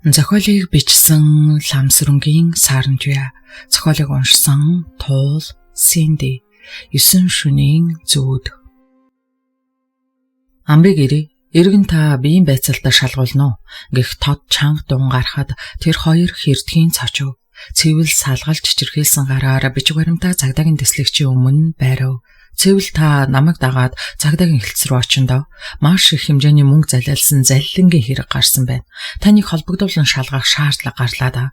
Зохиолыг бичсэн Ламсүрэнгийн Саранжуя, зохиолыг уншсан Туул Синди, 9 шөнийн зүүд. Амбиг ирээ. Иргэн та биеийн байцаалтаа шалгуулна уу гэх тод чанга дун гарахад тэр хоёр хэрдгийн цочив. Цэвэл салгалж чичирхийлсэн гараар бичиг баримтаа цагдаагийн дэслэгчийн өмнө байрав. Цэвэл та намайг дагаад цагдаагийн хэлц рүү очиндоо. Маш их хэмжээний мөнгө залиалсан заллингийн хэрэг гарсан байна. Таныг холбогдуулан шалгах шаардлага гарлаа да.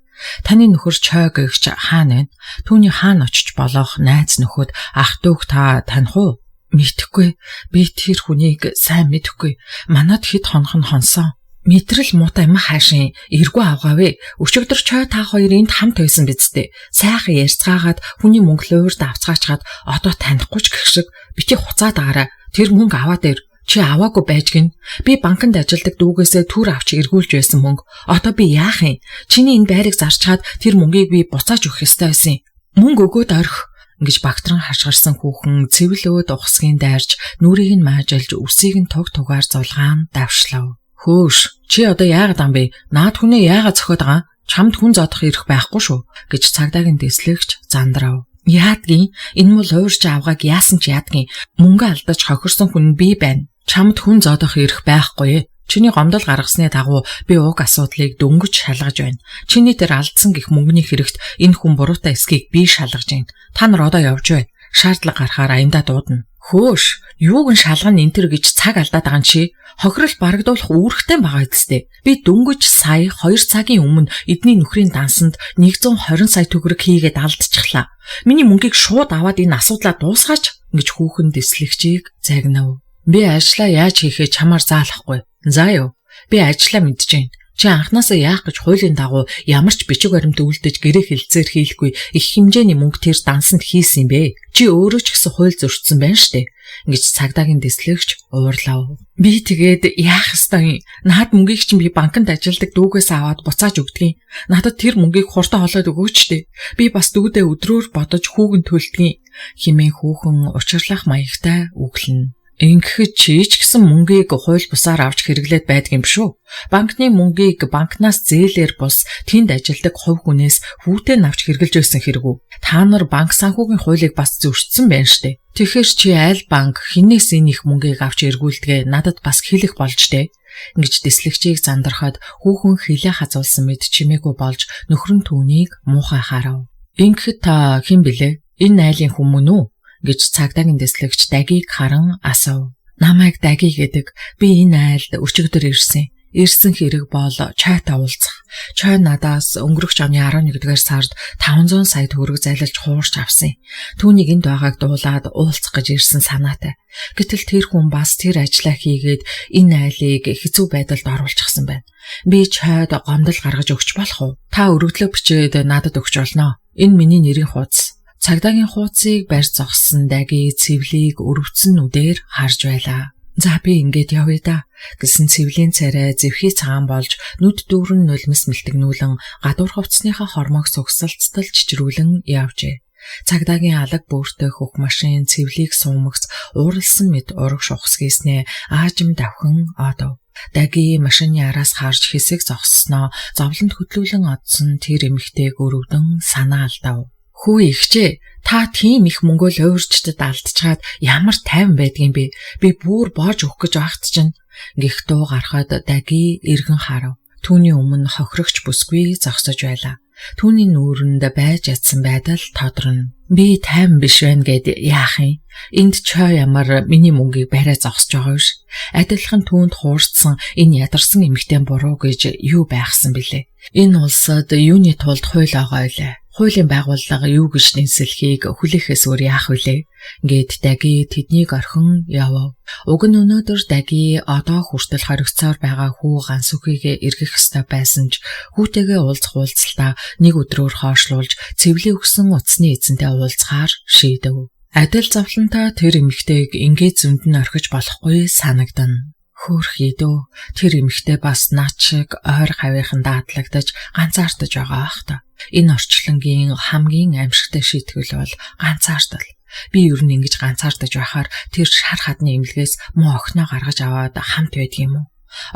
Таны нөхөр Чой гэгч хаана вэ? Түүний хаана очиж болох найз нөхөд ах дүүг та таних уу? Мэдэхгүй. Би тэр хүнийг сайн мэдэхгүй. Манад хэд хонох нь хонсон. Мэдрэл муутай юм хаашин эргүү авгаавэ. Өчигдөр Чой та хоёр энд хамт байсан биз дээ. Сайхан ярьцгаагаад хүний мөнгө луурд авцгаачгаад одоо танихгүй ч гэх шиг бити хуцаад агаараа. Тэр мөнгө аваад ир. Чи аваагүй байж гин. Би банкнд ажилладаг дүүгээсээ түр авч эргүүлж байсан мөнгө. Одоо би яах юм? Чиний энэ байрыг зарчхаад тэр мөнгийг би буцааж өгөх ёстой байсан юм. Мөнгө өгөөд орхи гэж багтран хашгирсан хүүхэн цэвэл өөд ухсгийн дайрч нүрийг нь маажалж үсийг нь туг тугаар зулгаан давшлав. Хөөш, чи одоо яагаад ам бэ? Наад хүнээ яагаад зохиод байгаа? Чамд хүн зодох эрх байхгүй шүү гэж цагдаагийн дэслэгч зандрав. Яадгийн? Энэ мул уурч авгааг яасан ч яадгийн. Мөнгө алдаж хохирсон хүн би байна. Чамд хүн зодох эрх байхгүй. Чиний гомдол гаргасны дагуу би уг асуудлыг дөнгөж шалгаж байна. Чиний тэр алдсан гих мөнгөний хэрэгт энэ хүн буруутай эсхийг би шалгаж байна. Та нар одоо явж бай. Шаардлага гарахаар аяндаа дуудана. Хөөш, юуг нь шалгана энэ төр гэж цаг алдаад байгаа юм чи? Хохирол барагдуулах үүрэгтэй байгаа үсттэй. Би дөнгөж сая 2 цагийн өмнө эдний нөхрийн дансанд 120 сая төгрөг хийгээд алдчихлаа. Миний мөнгийг шууд аваад энэ асуудлаа дуусгаач гэж хүүхэн дэслэгчийг загнав. Би ажлаа яаж хийхээ чамаар заалахгүй. За юу. Би ажлаа мэдэж байна. Чи анхнаасаа яах гэж хуулийн дагуу ямар ч бичиг баримт үлдэж гэрээ хэлцээр хийлгүй их хэмжээний мөнгө тэр дансанд хийсэн юм бэ? Чи өөрөө ч гэсэн хууль зөрчсөн байна штэ. Ингэж цагдаагийн дэслэгч уурлав. Би тэгээд яах ёстой юм? Наад мөнгийг чинь би банкнд ажилладаг дүүгээс аваад буцааж өгдгийн. Надад тэр мөнгийг хурдан холоод өгөөч штэ. Би бас дүүдээ өдрөөр бодож хүүгэн төлдгийн. Химэн хүүхэн учирлах маягтай үглэнэ. Ингэхэд чи ч гэсэн мөнгийг хууль бусаар авч хэрэглээд байдаг юм шүү. Банкны мөнгийг банкнаас зээлээр бус тэнд ажилладаг хувь хүнээс хүүтэй нь авч хэрэглэж байсан хэрэг үү? Та нар банк санхүүгийн хуулийг бас зөрчсөн байна штэ. Тэгэхээр чи аль банк хинээс энэ их мөнгийг авч эргүүлдэгэ надад бас хэлэх болж дээ. Ингэж дэслэгчийг зандрахад хүүхэн хилээ хазуулсан мэт чимээгүй болж нөхөр нь түүнийг муухай харав. Ингэхэд та хэн блэ? Энэ айлын хүн мөн үү? Гэж цагдаагийн дэслэгч Дагийг харан асуув. Намайг Даги гэдэг. Би энэ айлд өчигдөр ирсэн. Ирсэн хэрэг бол Чойтой уулзах. Чой надаас өнгөрөх оны 11-р сард 500 сая төгрөг залилж хуурч авсан. Түүнийг энд байгааг дуулаад уулзах гэж ирсэн санаатай. Гэтэл тэр хүн бас тэр ажлаа хийгээд энэ айлыг хэцүү байдалд оруулчихсан байна. Би Чойд гомдол гаргаж өгч болох уу? Та өргөдлөө бичээд надад өгч болно. Энэ миний нэрийн хуудас. Цагдаагийн хуудсыг барь зогссон Даги цэвлийг өрөвдсөн нүдээр харж байлаа. За би ингээд явъя да гэсэн цэвлийн царай зэвхий цагаан болж нүд дүүрэн нулимс мэлтэгнүүлэн гадуур хувцсныхаа хормог сугсалцтал чичрүүлэн явжээ. Цагдаагийн алаг бөөртэй хөх машин цэвлийг суумагц ууралсан мэт урагш ухсгийснээ аажим давхин одов. Даги машины араас харж хэсэг зогссноо зовлонд хөдлүүлэн одсон тэр эмэгтэйг өрөвдөн санаа алдав. Хүү ихчээ, та тийм их мөнгөө л уурчдад алдчихад ямар тайван байдгийн бэ? Би бүр боож өгөх гэж байхад чинь гих дуу гарахад Даги эргэн харав. Түүний өмнө хохирогч бүсгүй зогсож байлаа. Түүний нүүрэнд байж ядсан байдал тодрно. Би тайван биш байна гэд яах юм? Энд Чой ямар миний мөнгийг бариа зогсож байгаа биш. Адилхан түүнд хуурцсан энэ ядарсан эмэгтэй буруу гэж юу байхсан бilé. Энэ улсад юуны тулд хууль байгаа вэ? Хуулийн байгууллага юу гэж нэнсэлхийг хүлээхээс өөр яах вүлээ? Ингээд Даги тэднийг орхин явав. Уг нь өнөөдөр Даги одоо хүртэл хоригцоор байгаа хүү Гансүхийг эргэх ёстой байсан ч хүүтэйгээ уулзах уулзалтаа нэг өдрөөр хойшлуулж цэвлийн өгсөн утасны эзэнтэй уулзахаар шийдэв. Адил зовлонтой тэр эмэгтэйг ингээд зөнд нь орхиж болохгүй санагдана. Хөөх идөө тэр эмэгтэй бас наад шиг ойр хавийнханд дадлагдаж ганцаардаж байгаа бах та. Энэ орчлонгийн хамгийн аимшигтай шийтгэл бол ганцаардал. Би ер нь ингэж ганцаардаж байхаар тэр шар хадны эмнэлгээс муу охиноо гаргаж аваад хамт байдаг юм уу?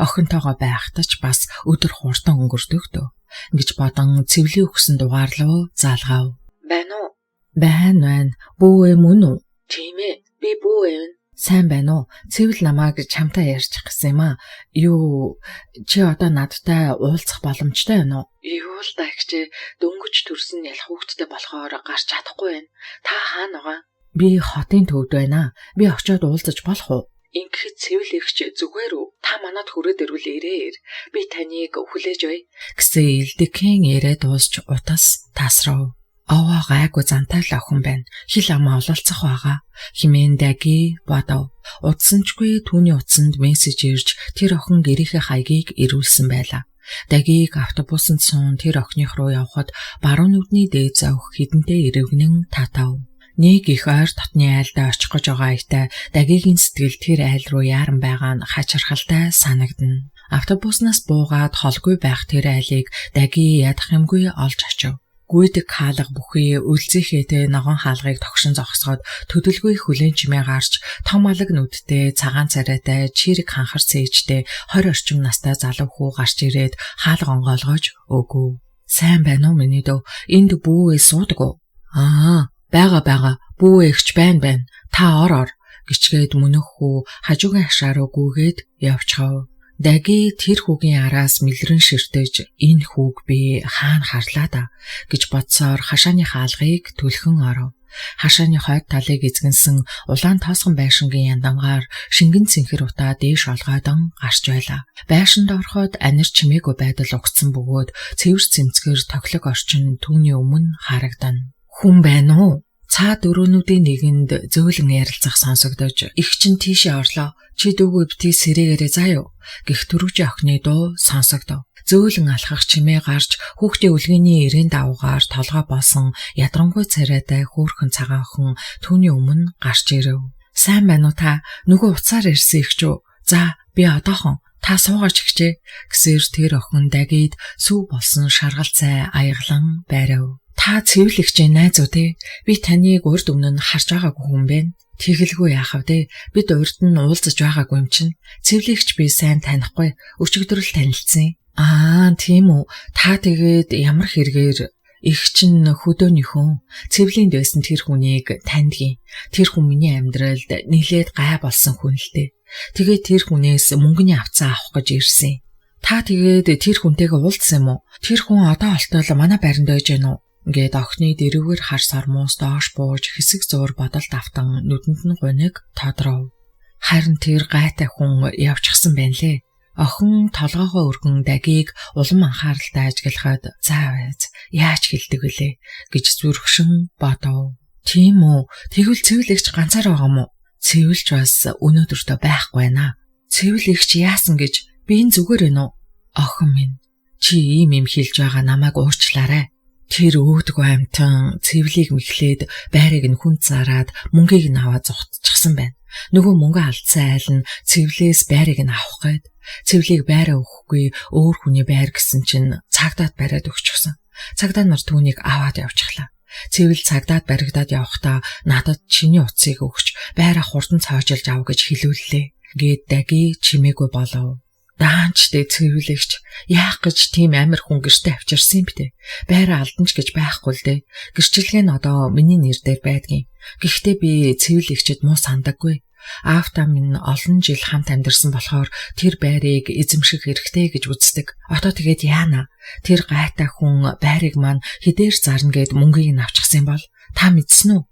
Охинтойгоо байхдаа ч бас өдөр хурдан өнгөрдөг дөө гэж бодон цэвлийн өгсөн дугаар руу залгав. Байна уу? Байна байна. Бүү мөн үү? Тийм ээ. Би бүү ээ. Сайн байна уу? Цэвэл намайг чамтай ярьчих гэсэн юм аа. Юу чи одоо надтай уулзах боломжтой байна уу? Юу л да ихчээ дөнгөж төрсөн ялах хүүхэдтэй болохоор гарч чадахгүй байна. Та хаана байгаа? Би хотын төвд байна. Би очиод уулзаж болох уу? Ингэхэд цэвэл ихч зүгээр үү? Та манад хүрээд ирвэл ирээр. Би таныг хүлээж бай гэсэн илдэкэн яриа дуусч утас тасрав. Овоо гайгүй зантай л охин байна. Хил амаа ололцох байгаа. Химэн даги бодов. Удсанчгүй түүний утсанд мессеж ирж тэр охин гэрийнхээ хаягийг ирүүлсэн байлаа. Дагийг автобусанд суун тэр охиных руу явхад баруун нүдний дээд зовх хідэнтэй ирвэгнэн татав. Нэг их ойр дотны айлдаа очих гэж байгаа аятаа Дагигийн сэтгэл тэр айл руу яаран байгаа нь хачирхалтай санагдана. Автобуснаас буугаад холгүй байх тэр айлыг Даги ядах юмгүй олж очив. Гүйдэг хаалга бүхий үлзийхээтэй ногоон хаалгыг тогшин зогсоход төдөлгүй хүлэн чимээ гарч том алаг нүдтэй цагаан царайтай чирэг ханхар цээжтэй 20 орчим настай залуу хүү гарч ирээд хаалга онгойлгож өгөв. Сайн байна уу миний дөө? Энд бүүгээ суудаг уу? Аа, байгаа байгаа. Бүү эгч байна байна. Та ор ор гिचгээд мөнөх хүү хажуугийн хашаа руу гүгээд явчихав. Даги тэр хүүгийн араас мэлрэн ширтэж энэ хүүг би хаана харлаа да гэж бодсоор хашааны хаалгыг түлхэн оров. Хашааны хойд талыг эзгэнсэн улаан тоосгон байшингийн яндангаар шингэн цэнхэр утаа дээш олгойдон гарч байлаа. Байшинд ороход анир чимээгүй байдал угтсан бөгөөд цэвэр цэмцгэр тохилог орчин түүний өмнө харагдана. Хүн байна уу? Цаа дөрөөнүүдийн нэгэнд зөөлөн ярилцах сонсогдож их чин тийшээ орлоо. Чи дүүгүй бити сэрээгээрээ заа юу гэх төрүүжийн охины дуу сонсогдов. Зөөлөн алхах чимээ гарч хүүхдийн үлгэний эрээн давуугаар толгой болсон ядрангуй царайтай хөөрхөн цагаан охин түүний өмнө гарч ирэв. Сайн байна уу та? Нөгөө уцаар ирсэн их ч үү? За би одоохон та суугаач гिचээ гэсээр тэр охин дагид сүү болсон шаргал цай аяглан байрав. Та цэвэрлэгчийн найз уу те? Би таныг урд өмнө нь харж байгаагүй хүн бэ. Тэгэлгүй яах вэ? Бид урд нь уулзаж байгаагүй юм чинь. Цэвэрлэгч би сайн танихгүй. Өчигдөр л танилцсан. Аа, тийм үү. Та тэгээд ямар хэрэгээр их чинь хөдөөний хүн. Цэвлийнд байсан тэр хүнийг таньдгийн. Тэр хүн миний амьдралд нилээд гай болсон хүн л дээ. Тэгээд тэр хүнээс мөнгөний авцаа авах гэж ирсэн. Та тэгээд тэр хүнтэйгээ уулзсан юм уу? Тэр хүн одоо олтол манай байранд байж гэнэ үү? Ингээд охины дэрвэр хар сормуус доош бууж хэсэг зуур бодолд автан нүдэнд нь гуниг тодров. Харин тэр гайтай хүн явчихсан байна лээ. Охин толгоогоо өргөн дагийг улам анхааралтай ажиглахад заа байж яаж хилдэг вүлээ гэж зүрхшин бодов. Тийм үү? Тэгвэл цэвэлэгч ганцаар байгаа юм уу? Цэвэлж бас өнөөдөртөө байхгүй байна. Цэвэлэгч яасан гэж би энэ зүгээр ээ нүү? Охин минь чи ийм юм хэлж байгаа намайг уучлаарай. Тэр өөдгөө амтан цэвлийг мэхлээд байрыг нь хүнд зараад мөнгийг нь аваад зугтчихсан байна. Нөгөө мөнгө алдсан айл нь цэвлээс байрыг нь авах гээд цэвлийг байраа өгөхгүй өөр хүний байр гэсэн чинь цагдаад бариад өгчихсөн. Цагдаа нар түүнийг аваад явчихлаа. Цэвэл цагдаад баригдаад явахдаа надад чиний утсыг өгч байраа хурдан цоожилж ав гэж хэлүүллээ. Гээд даги чимээгүй болов. Даанчтэй цэвэрлэгч яах гэж тийм амир хүн гэртээ авчирсан юм бэ? Байраа алдан ч гэж байхгүй л дээ. Гэрчлэгээ нь одоо миний нэр дээр байдгийн. Гэхдээ би цэвэрлэгчэд муу сандаггүй. Аавтаа минь олон жил хамт амьдарсан болохоор тэр байрыг эзэмших эрхтэй гэж үздэг. Одоо тэгээд яана? Тэр гайтай хүн байрыг маань хідээр зарна гэд мөнгийг нь авчихсан бол та мэдсэн үү?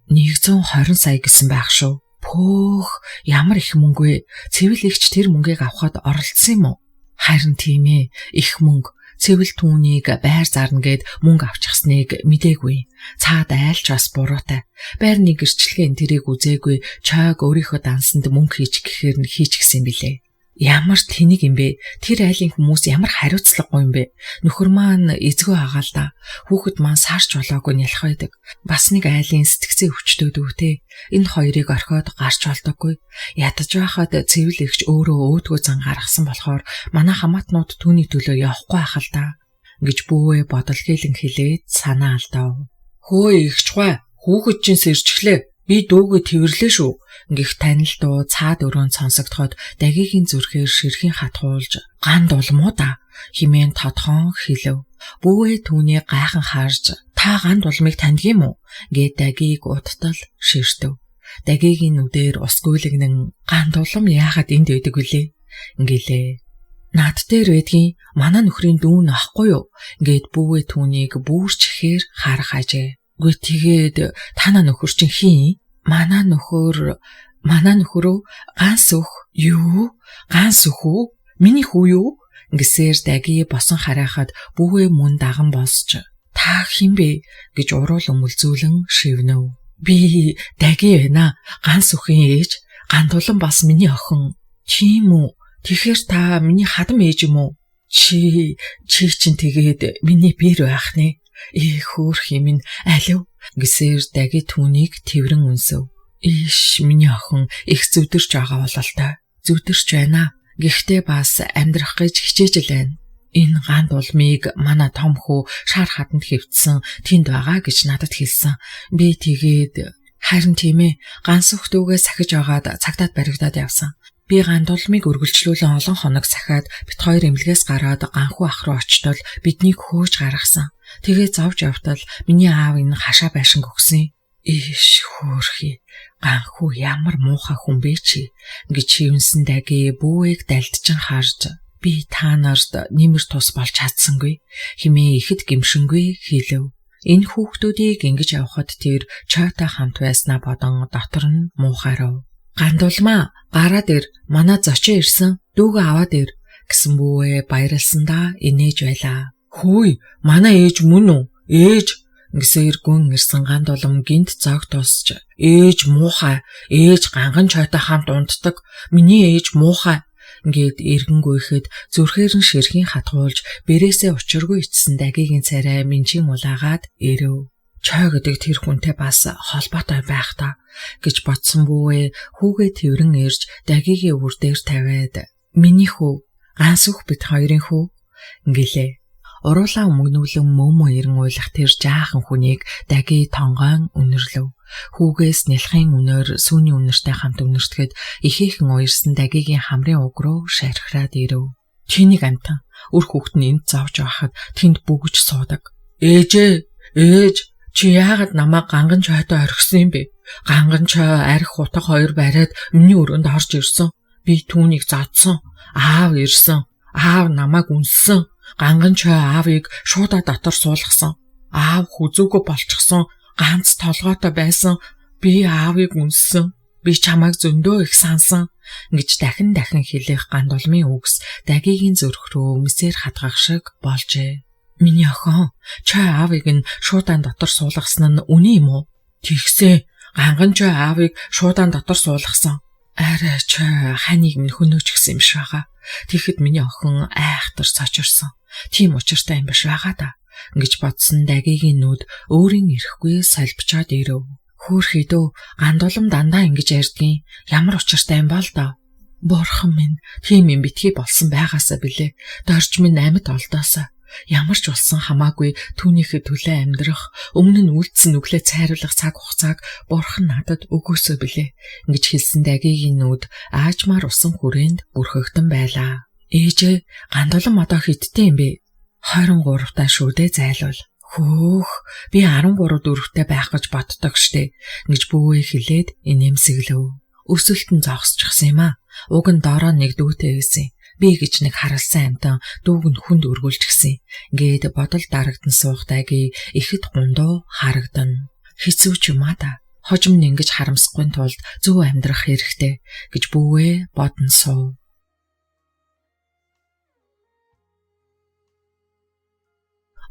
120 сая гэсэн байх шүү. Пөөх ямар их мөнгө вэ? Цэвэл эгч тэр мөнгийг авахад оролцсон юм уу? Харин тийм ээ, их мөнгө. Цэвэл түүнийг байр зарна гэд мөнгө авчихсныг мдээгүй. Цаад айлч бас буруутай. Байрны гэрчлэгээ тэрийг үзээгүй. Чойг өөрийнхөө дансанд мөнгө хийч гэхээр нь хийч гисэн билээ. Ямар тэнэг юм бэ? Тэр айлын хүмүүс ямар хариуцлагагүй юм бэ? Нөхөр маань эзгүй байгаа л да. Хүүхэд маань сарч болоогүй нялх байдаг. Бас нэг айлын сэтгцэн өвчтөд өвтэй. Энэ хоёрыг орхиод гарч болдоггүй. Ядаж байхад цэвэл эгч өөрөө өөдгөө зан гаргасан болохоор манай хамаатнууд түүний төлөө явахгүй ах л да гэж бүүвэ бодол хилэн хилээд санаа алдав. Хөөе эгч гой хүүхэд чинь сэрчихлээ. Би дүүгээ тэрвэрлээ шүү. Гэх танил дуу цаад өрөөнд сонсогдоход Дагигийн зүрхээр ширхийн хатгуулж ганд улмуу да химээн тодхон хэлэв. Бүүвээ түүнийг гайхан харж та ганд улмыг таньдаг юм уу гэд Дагиг удтал ширтэв. Дагигийн нүдээр ус гүйлгэнэн ганд улам яагаад энд байдаг вүлээ ингэлээ. Над дээр байдгийн манай нөхрийн дүүн ахгүй юу гэд бүүвээ түүнийг бүрч ихээр харах ажээ. Үгүй тэгээд танаа нөхөр чинь хин? Манай нөхөрөө ганс өх юу? Ганс өх үү? Миний хүү юу? Ингэсээр Даги босон харайхад бүүвээ мөн даган босч та хэн бэ гэж уруул өмөлзүүлэн шивнэв. Би Даги байна. Ганс үхийн ээж, Гандулан бас миний охин. Тийм үү? Тэгэхээр та миний хадам ээж юм уу? Чи чинь тэгээд миний бэр байх нэ. Хөөх юм алив гэсээр Даги түүнийг тэрвэрэн үнсэв. Иш миний охин их зүдэрч байгаа бололтой. Зүдэрч байна. Гэхдээ бас амьдрах гэж хичээж л байна. Энэ ганд улмыг манай том хүү шар хаданд хэвтсэн тэнд байгаа гэж надад хэлсэн. Би тэгээд харин тийм ээ ганс хөвгтүүгээ сахиж агаад цагтаад баригдаад явсан. Би ганд улмыг үргэлжлүүлэн олон хоног сахиад бит хоёр эмнэлгээс гараад ганхүү ах руу очтол биднийг хөөж гаргасан. Тэгээ зовж явтал миний аав энэ хашаа байшин өгсөн. Иш хөөрхий ганхүү ямар муухай хүн бэ чи гэж хивэнсэн Даги бүүэг далдчин харж би та нарт нэмэр тус болж чадсангүй химээ ихэд гимшингүй хэлэв. Энэ хүүхдүүдийг ингэж явхад тэр чойтой хамт байснаа бодон дотор нь муухайрав. Гандулмаа гараад ир манай зочин ирсэн дүүгээ аваад ир гэсэн бүүвээ баярлсандаа инээж байлаа. Хөөе манай ээж мөн үү? Ээж гэсээр гүн ирсэн Гандулам гинт зоог тусч ээж муухай ээж ганган чойтой хамт унтдаг миний ээж муухай ингээд эргэн гүйхэд зүрхээр нь ширхийн хатгуулж бэрээсээ учиргүй ичсэн Дагигийн царай минжин улаагаад ирэв. Чой гэдэг тэр хүнтэй бас холбоотой байх та гэж бодсон бүүвээ хүүгээ тэрвэрэн ирж Дагигийн үр дээр тавиад миний хүү ганс өх бит хоёрын хүү гэлээ. Уруулаа өмгнүүлэн мөмө ирэн уйлах тэр жаахан хүнийг Даги тонгоон үнэрлэв. Хүүгээс нялхын үнээр сүүний үнэртэй хамт үнэртэхэд ихээхэн уярсан Дагигийн хамрын уг руу шархираад ирэв. Чинийг амтан үр хүүхэд нь энд зовж байхад тэнд бүгж суудаг. Ээжээ ээж чи яагаад намайг ганган чойтой орхисон юм бэ? Ганган чой арх утга хоёр бариад миний өрөөнд орж ирсэн. Би түүнийг зодсон. Аав ирсэн. Аав намайг үнссэн. Ганган чой аавыг шуудаа дотор суулгасан. Аав хүзүүгөө болчихсон. Ганц толгойтой байсан. Би аавыг үнссэн. Би чамайг зөндөө их сансан гэж дахин дахин хэлэх Гандулмын үгс Дагигийн зүрх рүү мэсээр хатгах шиг болжээ. Миний охин чой аавыг нь шуудаан дотор суулгасан нь үнэн юм уу? Тэгсэн. Ганган чой аавыг шуудаан дотор суулгасан. Арай чой ханыг минь хөнөөч гэсэн юм шиг байгаа. Тэгэхэд миний охин айхтар цочорсон. Тийм учиртай юм биш байгаа да гэж бодсон Дагигийн нүд өөрийн эрэхгүй солбочоод ирэв. Хөөхий дөө Гандулам дандаа ингэж ярьдгийн ямар учиртай юм бол доо. Бурхан минь тийм юм битгий болсон байгаасаа билээ. Дорж минь амьд олдоосаа. Ямар ч болсон хамаагүй түүнийхээ төлөө амьдрах, өмнө нь үлдсэн нүглээ цайруулах цаг хугацааг бурхан надад өгөөсөө билээ гэж хэлсэн Дагигийн нүд аажмаар усан хүрээнд бүрхэгдэн байлаа. Ээжээ Гандулам одоо хэдтэй юм бэ? 23 таа шүү дээ зайлуул. Хөөх би 13 4-тэй байх гэж боддог штэ гэж бүүвээ хэлээд инээмсэглэв. Өсөлт нь зогсчихсан юм аа. Уг нь дороо нэг дүүтэй байсан. Би гэж нэг харалсан амтан дүүг нь хүнд өргүүлж гисэн. Ингээд бодол дарагдан суух Даги ихэд гундуу харагдана. Хэцүү ч юм аа та. Хожим нь ингэж харамсахгүй тулд зөв амьдрах хэрэгтэй гэж бүүвээ бодон суув.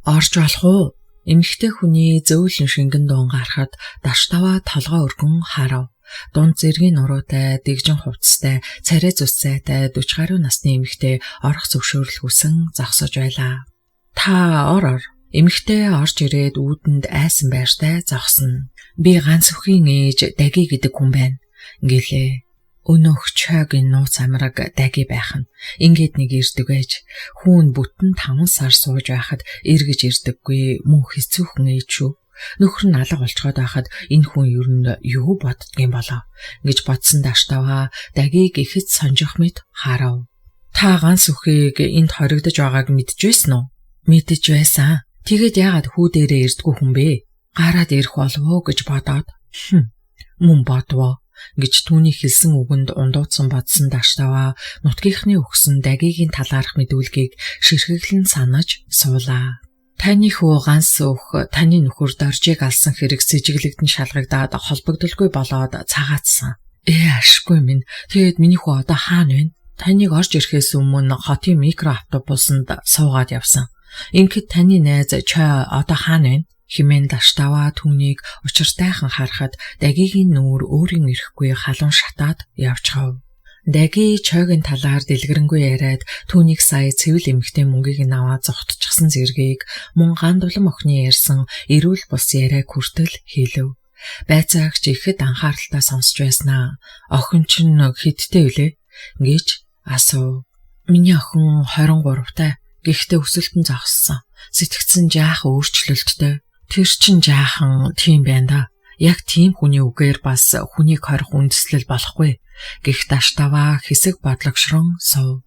Орж болох уу? Эмэгтэй хүний зөөлөн шингэн дуун гарахад даштаваа толгой өргөн харав. Дунд зэргийн нуруутай, дэгжин хувцастай, царай зүс сайтай 40 гаруй насны эмэгтэй орох зөвшөөрөл хүсэн зогсож байлаа. Та ор ор. Эмэгтэй орж ирээд үүдэнд айсан байртай зогсно. Би ганц өхийн ээж Даги гэдэг хүн байна гэлээ. Өнөөх чойгийн нууц амраг Даги байх нь. Ингээд нэг ирдэг байж хүүн бүтэн 5 сар сууж байхад эргэж ирдэггүй мөн хэцүүхэн ээж шүү. Нөхөр нь алга болцоход байхад энэ хүн ер нь юу боддгийм болоо гэж бодсон Даштаваа Дагийг ихэд сонжих мэт харав. Та ганц үхийг энд хоригдож байгааг мэдэж байсан уу? Мэдэж байсан. Тэгээд яагаад хүү дээрээ ирдгүү хүн бэ? Гараад ирэх болов уу гэж бодоод. Мөн бодвоо гэж түүний хэлсэн үгэнд ундууцсан бодсон Даштаваа нутгийнхны өгсөн Дагигийн талаарх мэдүүлгийг ширхэглэн санаж суулаа. Таны хүү ганц өөх таны нөхөр Доржийг алсан хэрэг сэжиглэгдэн шалгагдаад холбогдолгүй болоод цагаатсан. Ашгүй минь. Тэгээд миний хүү одоо хаана вэ? Таныг орж ирэхээс өмнө хотын микро автобусанд суугаад явсан. Ингээд таны найз Чой одоо хаана вэ? Химэн Даштаваа түүнийг учиртайхан харахад Дагигийн нүүр өөрийн ирэхгүй халуун шатаад явчихав. Даги Чойгийн талаар дэлгэрэнгүй яриад түүнийг сая цэвэл эмэгтэй мөнгийг нь аваад зогтчихсан зэргийг мөн гандвлан охины ярьсан эрүүл бус яриаг хүртэл хэлэв. Байцаагч ихэд анхааралтай сонсч байснаа. Охин чинь хэдтэй вүлээ гэж асуув. Миний охин 23-тай. Гэхдээ өсөлтөн зогссон. Сэтгцэн жаахан өөрчлөлттэй. Тэр чинь жаахан тийм байна да. Яг тийм хүний үгээр бас хүнийг хорих үндэслэл болохгүй. Гэх Даштаваа хэсэг бодлогшрон суув.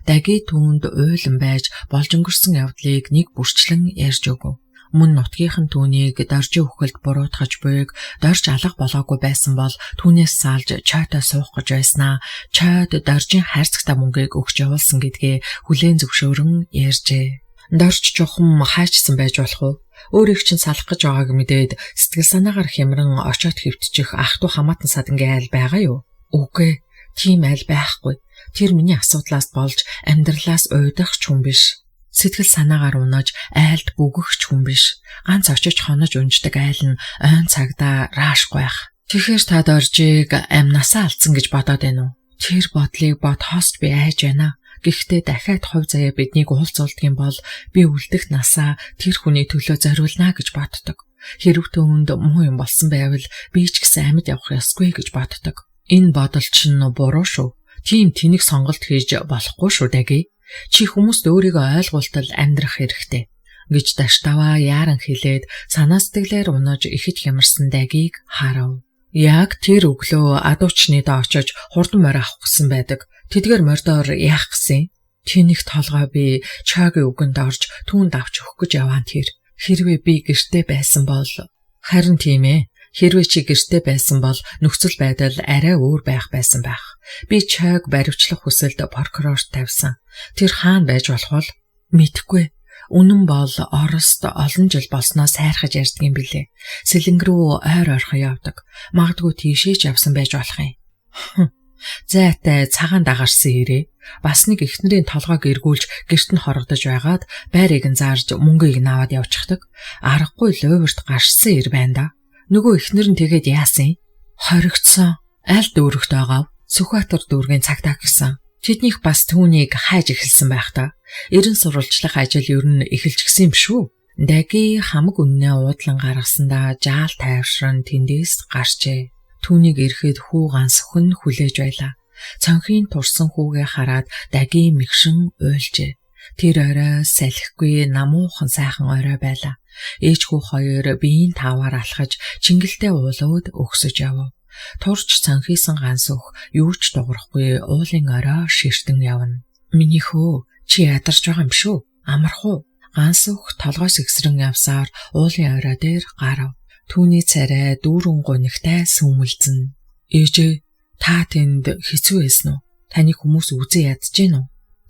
Даги түүнд уйлан байж болж өнгөрсөн явдлыг нэг бүрчлэн ярьж өгөв. Мөн нутгийнхан түүнийг Доржийн үхэлд буруутгаж буйг Дорж алга болоогүй байсан бол түүнээс салж Чойтой суух гэж байснаа Чойд Доржийн хайрцагтай мөнгийг өгч явуулсан гэдгээ хүлээн зөвшөөрөн ярьжээ. Дорж чухам хайчсан байж болох уу? Өөрийг чинь салах гэж байгааг мэдээд сэтгэл санаагаар хямран очиод хэвтчих ах トゥ хамаатан садангийн айл байгаа юу? Үгүй, тийм айл байхгүй. Тэр миний асуудлаас болж амьдралаас уйдах ч хүн биш. Сэтгэл санаагаар унаж айлд бөгөх ч хүн биш. Ганц очиж хонож унждаг айл нь ойн цагдаа раашгүй байх. Тэгэхээр та Доржийг амнасаа алдсан гэж бодоод байна уу? Тэр бодлыг бодхоос би айж байна. Гэхдээ дахиад хувь заяа биднийг уулзуулдаг юм бол би үлдэх насаа тэр хүний төлөө зориулна гэж боддог. Хэрв түүнд муу юм болсон байвал би ч гэсэн амьд явах ёсгүй гэж боддог. Энэ бодол чинь буруу шүү. Тийм тэнэг сонголт хийж болохгүй шүү Даги. Чи хүмүүст өөрийгөө ойлгуултал амьдрах хэрэгтэй гэж Даштаваа яаран хэлээд санаа сэтгэлээр унаж ихэд хямарсан Дагийг харав. Яг тэр өглөө адуучны доо очиж хурдан морь авах гэсэн байдаг. Тэдгээр мордоор яах гэсэн? Тэнэг толгой би Чагийн үгэнд орж түүнд авч өгөх гэж яваан тэр. Хэрвээ би гэрте байсан бол харин тийм ээ. Хэрвээ чи гэрте байсан бол нөхцөл байдал арай өөр байх байсан байх. Би Чойг баривчлах хүсэлд прокурорт тавьсан. Тэр хаана байж болох вэ? Мэдэхгүй. Үнэн бол Орост олон жил болсноо сайрхаж ярьдаг юм билээ. Сэлэнг рүү ойр ойрхон явдаг. Магадгүй тийшээ ч явсан байж болох юм. Зайтай цагаан дагарсан ирээ. Бас нэг эхнэрийн толгойг эргүүлж гэрт нь хорогдож байгаад байрыг нь зарж мөнгийг нь аваад явчихдаг. Аргагүй луйварт гарсан ир байна да. Нөгөө эхнэр нь тэгээд яасан юм? Хоригдсон. Аль дүүрэгт байгаав? Сүхбаатар дүүргийн цагтаа гэсэн. Тэднийх бас түүнийг хайж эхэлсэн байх та. Эрен сурвалжлах ажил ер нь эхэлчихсэн юм шүү. Даги хамаг үннээ уудлан гаргасандаа жаал тайвшран тэндээс гарчээ. Түүнийг ирэхэд хүү ганц өхөн хүлээж байлаа. Цонхийн турсан хүүгээ хараад Даги мэгшин уйлжээ. Тэр орой салхигүй намуухан сайхан орой байлаа. Ээж хүү хоёр биеийн тааваар алхаж чингэлтэй уулууд өгсөж явв. Турч цонхийсан ганц өх юу ч дуурахгүй уулын орой ширтэн явна. Миний хөө чи ядарч байгаа юм шүү. Амарх уу? Ганц өх толгой сэгсрэн явсаар уулын орой дээр гарав. Түүний царай дүүрэн гунигтай сүмэлзэн. Ээжээ та тэнд хэцүү байсан уу? Таныг хүмүүс үзэн ядаж гин үү?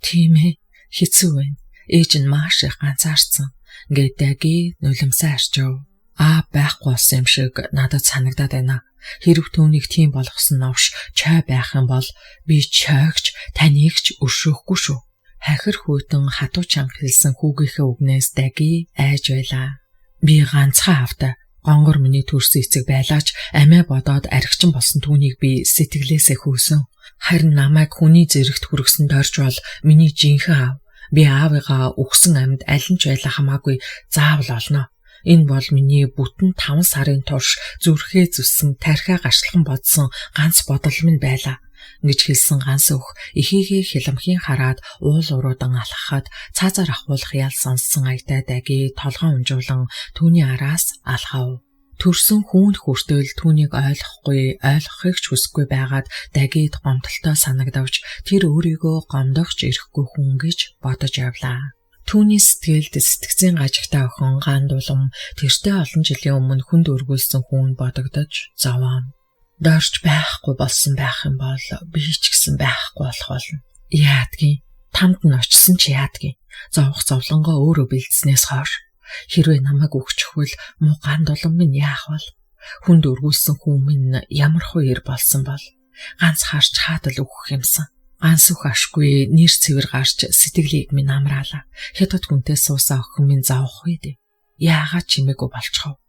Тийм ээ, хэцүү байна. Ээж нь маш их ганцаарцсан. Ингээд Даги нулимсаа арчив. Аа байхгүй болсон юм шиг надад санагдаад байна. Хэрв түүнийг тийм болгосон новш чой байх юм бол би чойгч таныг ч өршөөхгүй шүү. Хахир хүйтэн хатуу чанга хэлсэн хүүгийнхээ үгнээс Даги айж байлаа. Би ганцхан автай. Гонгор миний төрсөн эцэг байлаач амиа бодоод архичин болсон түүнийг би сэтгэлээсээ хөөсөн. Харин намайг хүний зэрэгт хүргэсэн дорж бол миний жинхэнэ аав. Би аавыгаа үхсэн амьд аль нь ч байлаа хамаагүй заавал олно. Энэ бол миний бүтэн 5 сарын турш зүрхээ зүссэн тархиа гашлхан бодсон ганц бодол минь байлаа. Гэж хэлсэн ганс өх эхийгээ хиламхийн хараад уул уруудан алхахад цаазаар ахуулах ял сонссон аятай даги толгой унжуулан түүний араас алхав. Төрсөн хүүн хүртэл түүнийг ойлгохгүй, ойлгохыг ч хүсэхгүй байгаад дагид гомдолтой санагдавч тэр өөрийгөө гомдогч ирэхгүй хүн гэж бодож явлаа. Түүний сэтгэлд сэтгцэн гажигтай охин гандулам тэртээ олон жилийн өмнө хүнд өргүүлсэн хүн бодогдож зовоон. Дорж байхгүй болсон байх юм бол би ч гэсэн байхгүй болох болно. Яадгийн тамд нь очсон ч яадгийн. Зовох зовлонгоо өөрөө бэлдснээс хойш хэрвээ намайг өгчихвөл муу гандулам минь яах вэ? Хүнд өргүүлсэн хүн минь ямар хоёр болсон бол ганц харч хаатал өгөх юмсан. Ганс үх ашгүй нэр цэвэр гарч сэтгэлийг минь амраалаа. Хятад хүнтэй суусан охин минь зовох үү дээ. Яагаад чимээгүй болчихов?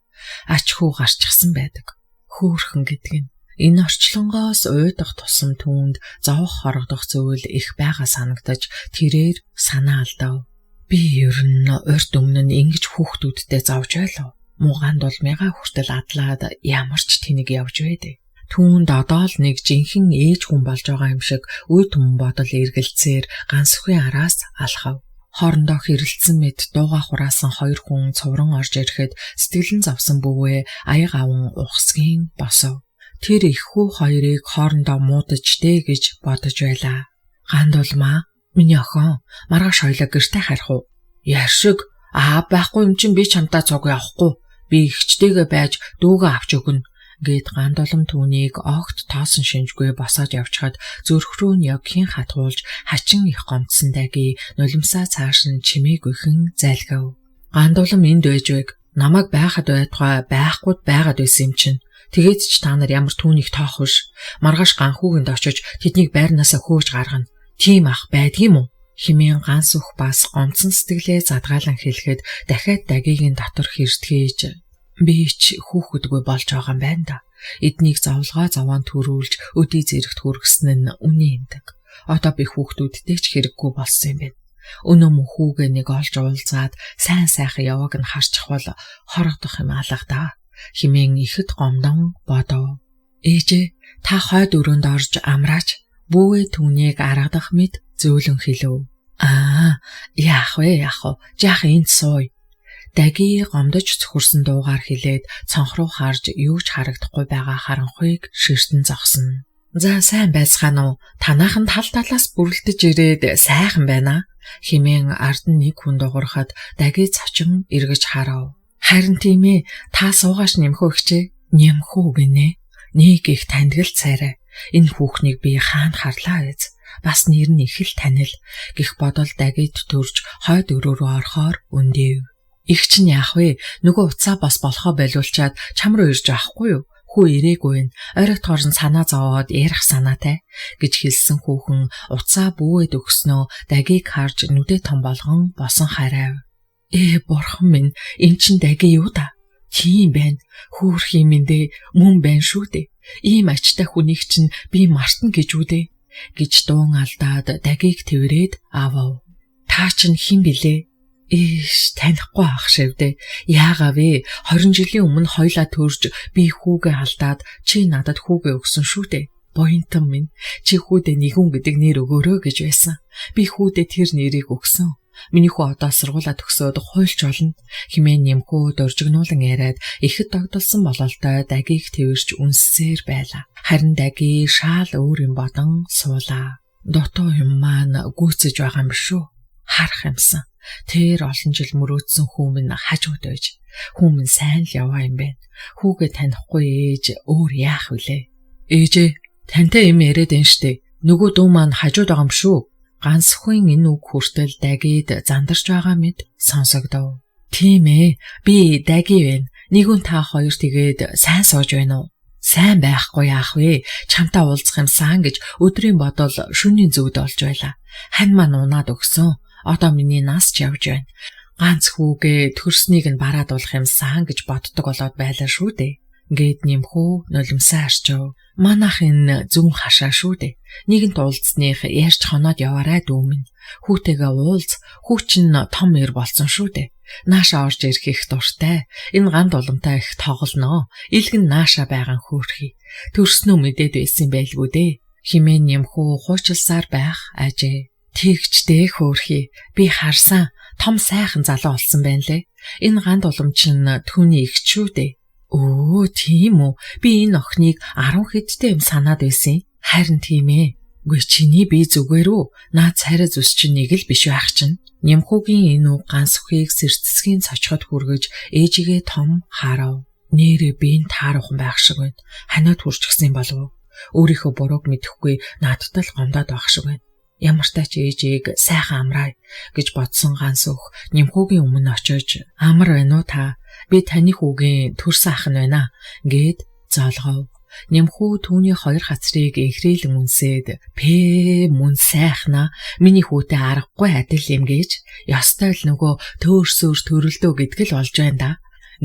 Ач хүү гарчихсан байдаг. Хөөхөн гэдэг нь энэ орчлонгоос уйдах тусам түүнд зовох хорогдох зүйл их байгаа санагдаж тэрээр санаа алдав. Би ер нь урд өмнө нь ингэж хүүхдүүдтэй зовж байлаа. Муугаан дулмыгаа хүртэл адлаад ямар ч тэнэг явж байдээ. Түүнд одоо л нэг жинхэнэ ээж хүн болж байгаа юм шиг үе түмэн бодол эргэлзээр гансүхийн араас алхав. Хоорондоо хэрэлдсэн мэт дууга хураасан хоёр хүн цувран орж ирэхэд сэтгэлэн зовсон бөвөө аяг аван ухсгийн босов. Тэр их хүү хоёрыг хоорондоо муудаж дээ гэж бодож байлаа. Гандулмаа миний охин маргааш хоёлаа гэртээ харих уу? Яшиг аа байхгүй юм чинь би чамтай цуг явахгүй. Би ихчтэйгээ байж дүүгээ авч өгнө гэд гандулам түүнийг огт тоосон шинжгүй босоод явчихад зүрх рүү нь ягхийн хатгуулж хачин их гомдсон даги нулимсаа цааш нь чимээгүйхэн зайлгав. Гандулам энд байж байг. Намайг байхад байтугай байхгүйд байгаад байсан юм чинь. Тэгээд ч та нар ямар түүнийг тоох биш. Маргааш ганхүүгэнд очиж тэднийг байрнаасаа хөөж гаргана. Тийм ах байдгийм үү? Химийн ганс үх бас гомдсон сэтгэлээ задгаалan хэлэхэд дахиад дагигийн дотор хэртгэж би ч хүүхэдгүй болж байгаа юм байна да. Эднийг зовлогоо зовоон төрүүлж өдий зэрэгт хүргэсэн нь үнэн юмдаг. Одоо би хүүхдүүдтэй ч хэрэггүй болсон юм байна. Өнөө мөн хүүгээ нэг олж уулзаад сайн сайхан явааг нь харчихвал хорогдох юм алга да. Химийн ихэд гомдон бодов. Ээжээ та хойд өрөөнд орж амраач. Бүүгээ түүнийг аргадах мэд зөөлөн хэлв. Аа яах вэ яах вэ? Жаах энд сууя. Даги гомдож цөхөрсөн дуугаар хэлээд цонх руу харж юу ч харагдахгүй байгаа харанхуйг ширтэн зогсно. За сайн байцгаана уу? Танаахан тал талаас бүрэлдэж ирээд сайхан байна хэмээн ард нь нэг хүн дуурахад даги цочин эргэж харав. Харин тийм ээ, та суугааш нэмхөө хчээ. Нэмхүү гинэ. Нэг их таньдгал цайраа. Энэ хүүхнийг би хаана харлаа эз. Бас нэр нь их л танил гих бодол дагид төрж хойд өрөө рүү орохоор өндөв. Их чинь яах вэ? Нөгөө уцаа бас болохоо болиулчаад чам руу ирж авахгүй юу? Хүү ирээгүй вэ? Оройтгоор нь санаа зовоод ярих санаатай гэж хэлсэн хүүхэн уцаа бүүэд өгснөө дагийг харж нүдэ том болгон босон харайв. Ээ бурхан минь эн чин даги юу да? Тийм байна. Хөөх юм дээ мөн байна шүү дээ. Ийм ачтай хүнийг чинь би мартна гэж үү дээ гэж дуун алдаад дагийг тэрвэрэд аавав. Та чинь хэн билээ? Ээш танихгүй ах шивдэ. Яагаа вэ? 20 жилийн өмнө хоёлаа төрж би хүүгээ алдаад чи надад хүүгээ өгсөн шүү дээ. Буянтан минь чи хүүдээ нэгүн гэдэг нэр өгөөрөө гэж байсан. Би хүүдээ тэр нэрийг өгсөн. Миний хүү одоо сургуулаа төгсөөд хуйлч болно хэмээн нэмхүү дуржигнуулан яриад ихэд догдолсон бололтой дагийг тэрвэрч үнссээр байлаа. Харин даги шаал өөр юм бодон суулаа. Дутуу юм маань гүйцэж байгаа юм биш үү? Харах юмсан. Тэр олон жил мөрөөдсөн хүмүүн хажууд байж хүмүүн сайн л яваа юм байна. Хүүгээ танихгүй ээж өөр яах вүлээ? Ээжээ тантай юм яриад энэ штэ. Нөгөө дүү маань хажууд байгаа юм шүү. Гансхийн энэ үг хүртэл дагид зандарч байгаа мэт сонсогдов. Тийм ээ. Би даги байна. Нэгүн та хоёр тэгээд сайн сууж байна уу? Сайн байхгүй яах вэ? Чамтай уулзах юмсан гэж өдрийн бодол шөнийн зүгд олж байлаа. Хань маань унаад өгсөн. Одоо миний нас ч явж байна. Ганц хүүгээ төрснийг нь бараадуулах юмсан гэж боддог болоод байлаа шүү дээ. Гээд нэмхүү нулимсаа арчив. Манайх энэ зүүн хашаа шүү дээ. Нэгэнт уулзсных ярьж хоноод яваарай дүүмэн. Хүүтэйгээ уулз. Хүү чинь том эр болсон шүү дээ. Нааша орж ирэх их дуртай. Энэ ганд уламтай их тоглоно. Илгэн нааша байгаа хөөрхий. Төрснөө мэдээд байсан байлгүй дээ. Химэн нэмхүү хуучилсаар байх ажээ. Тэгчдээ хөөрхий. Би харсан том сайхан залуу болсон байна лээ. Энэ ганд улам чинь түүний эгч шүү дээ. Өө тийм үү? Би энэ охиныг 10 хэдтэй юм санаад байсан. Харин тийм ээ. Үгүй чиний би зүгээр үү? Наад царай зүс чинь нэг л биш байх чинь. Нямхүүгийн энэ үг ганс үхийг сэрцсгийн цочход хүргэж ээжигээ том харав. Нэрээ би энэ тааруухан байх шиг байна. Ханиад хүрчихсэн болов уу? Өөрийнхөө бурууг мэдэхгүй надтай л гомдоод байх шиг байна. Ямар ч тач ээжийг сайхан амраая гэж бодсон ганс өөх Нямхүүгийн өмнө очиж амар байна уу та? Би таны хүүгийн төрсөн ах нь байна гэд зоолгов. Нямхүү түүний хоёр хацрыг инхрийлэн үнсээд пээ мөн сайхнаа миний хүүтэй аргагүй адил юм гэж ёстой л нөгөө төөрсөөр төрөлдөө гэдг л болж байна да.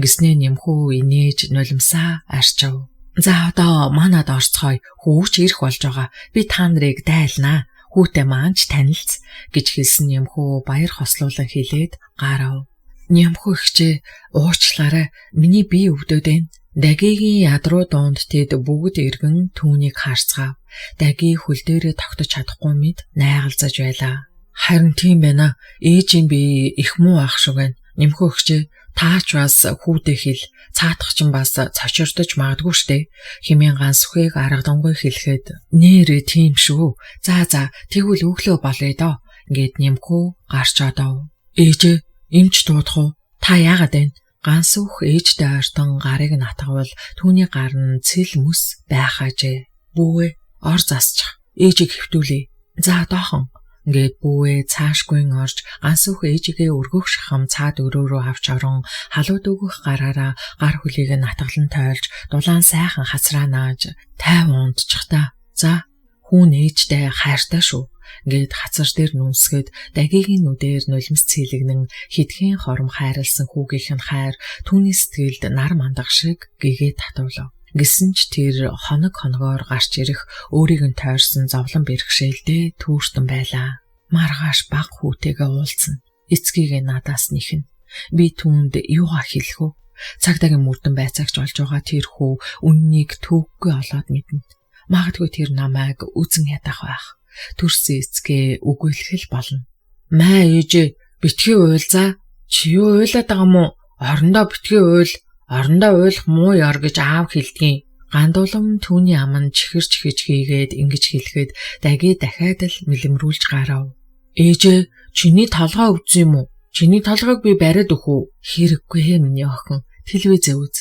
Гэснээ Нямхүү инээж нулимсаа арчив. За одоо манад орцгоё хүүч ирэх болж байгаа. Би та нарыг дайлнаа. Хүүтэй маань ч танилц гэж хэлсэн Нямхүү баяр хослуулан хэлээд гарав. Нямхүү ихчээ уучлаарай миний бие өвдөд байна. Дагигийн ядруу дунд тэд бүгд эргэн түүнийг харцгаав. Даги хөл дээрээ тогтож чадахгүй мэд найгалзаж байлаа. Харин тийм байна. Ээжийн бие их муу ах шиг байна. Нэмхүү өгчээ таач бас хүүдээ хэл цаатах чинь бас цочирдож магадгүй штэ. Химийн ганс үхийг аргадангүй хэлэхэд нэрээ тийм шүү. За за тэгвэл өглөө болъё доо. Ингээд нэмхүү гарч одов. Ээжээ эмч дуудах уу? Та яагаад вэ? Ганс үх ээжтэй ойртон гарыг натгавал түүний гар нь цэл мөс байхаажээ. Бүүвээ ор засчих. Ээжийг хэвтүүлье. За доохон. Ингээд бүүвээ цаашгүй орж ганс үх ээжигээ өргөх шахам цаад өрөө рүү авч орон халууд өгөх гараараа гар хөлийг натгалан тойлж дулаан сайхан хацраа нааж тайван унтчих та. За хүүн ээжтэй хайртай шүү. Ингээд хацар дээр нүнсгэд дагигийн нүдээр нулимс цэлэгнэн хитгэн хором хайрлсан хүүгийнх нь хайр түүний сэтгэлд нар мандах шиг гэгээ татвлав. Гэсэн ч тэр хоног хоногоор гарч ирэх өөрийг нь тойрсон зовлон бэрхшээлдээ түүртэн байлаа. Маргааш баг хүүтэйгээ уулзна. Эцгийгээ надаас нэхнэ. Би түүнд юугаа хэлэх вэ? Цагдаагийн мөрдөн байцаагч болж байгаа тэр хүү үннийг төвөггүй олоод мэднэ. Магадгүй тэр намайг үзен ядах байх. Төрсөн эцгээ үгүйлэх л болно. Маа ээжээ битгий уйл за. Чи юу уйлаад байгаа юм уу? Орондоо битгий уйл. Орондоо уйлах муу ёр гэж аав хэлдгийн. Гандуулам түүний ам нь чихэр чихэж хийгээд ингэж хэлэхэд даги дахиад л мэлэмрүүлж гарав. Ээжээ чиний толгой өвдсөн юм уу? Чиний толгойг би бариад өгөх үү? Хэрэггүй ээ миний охин. Телевизээ үз.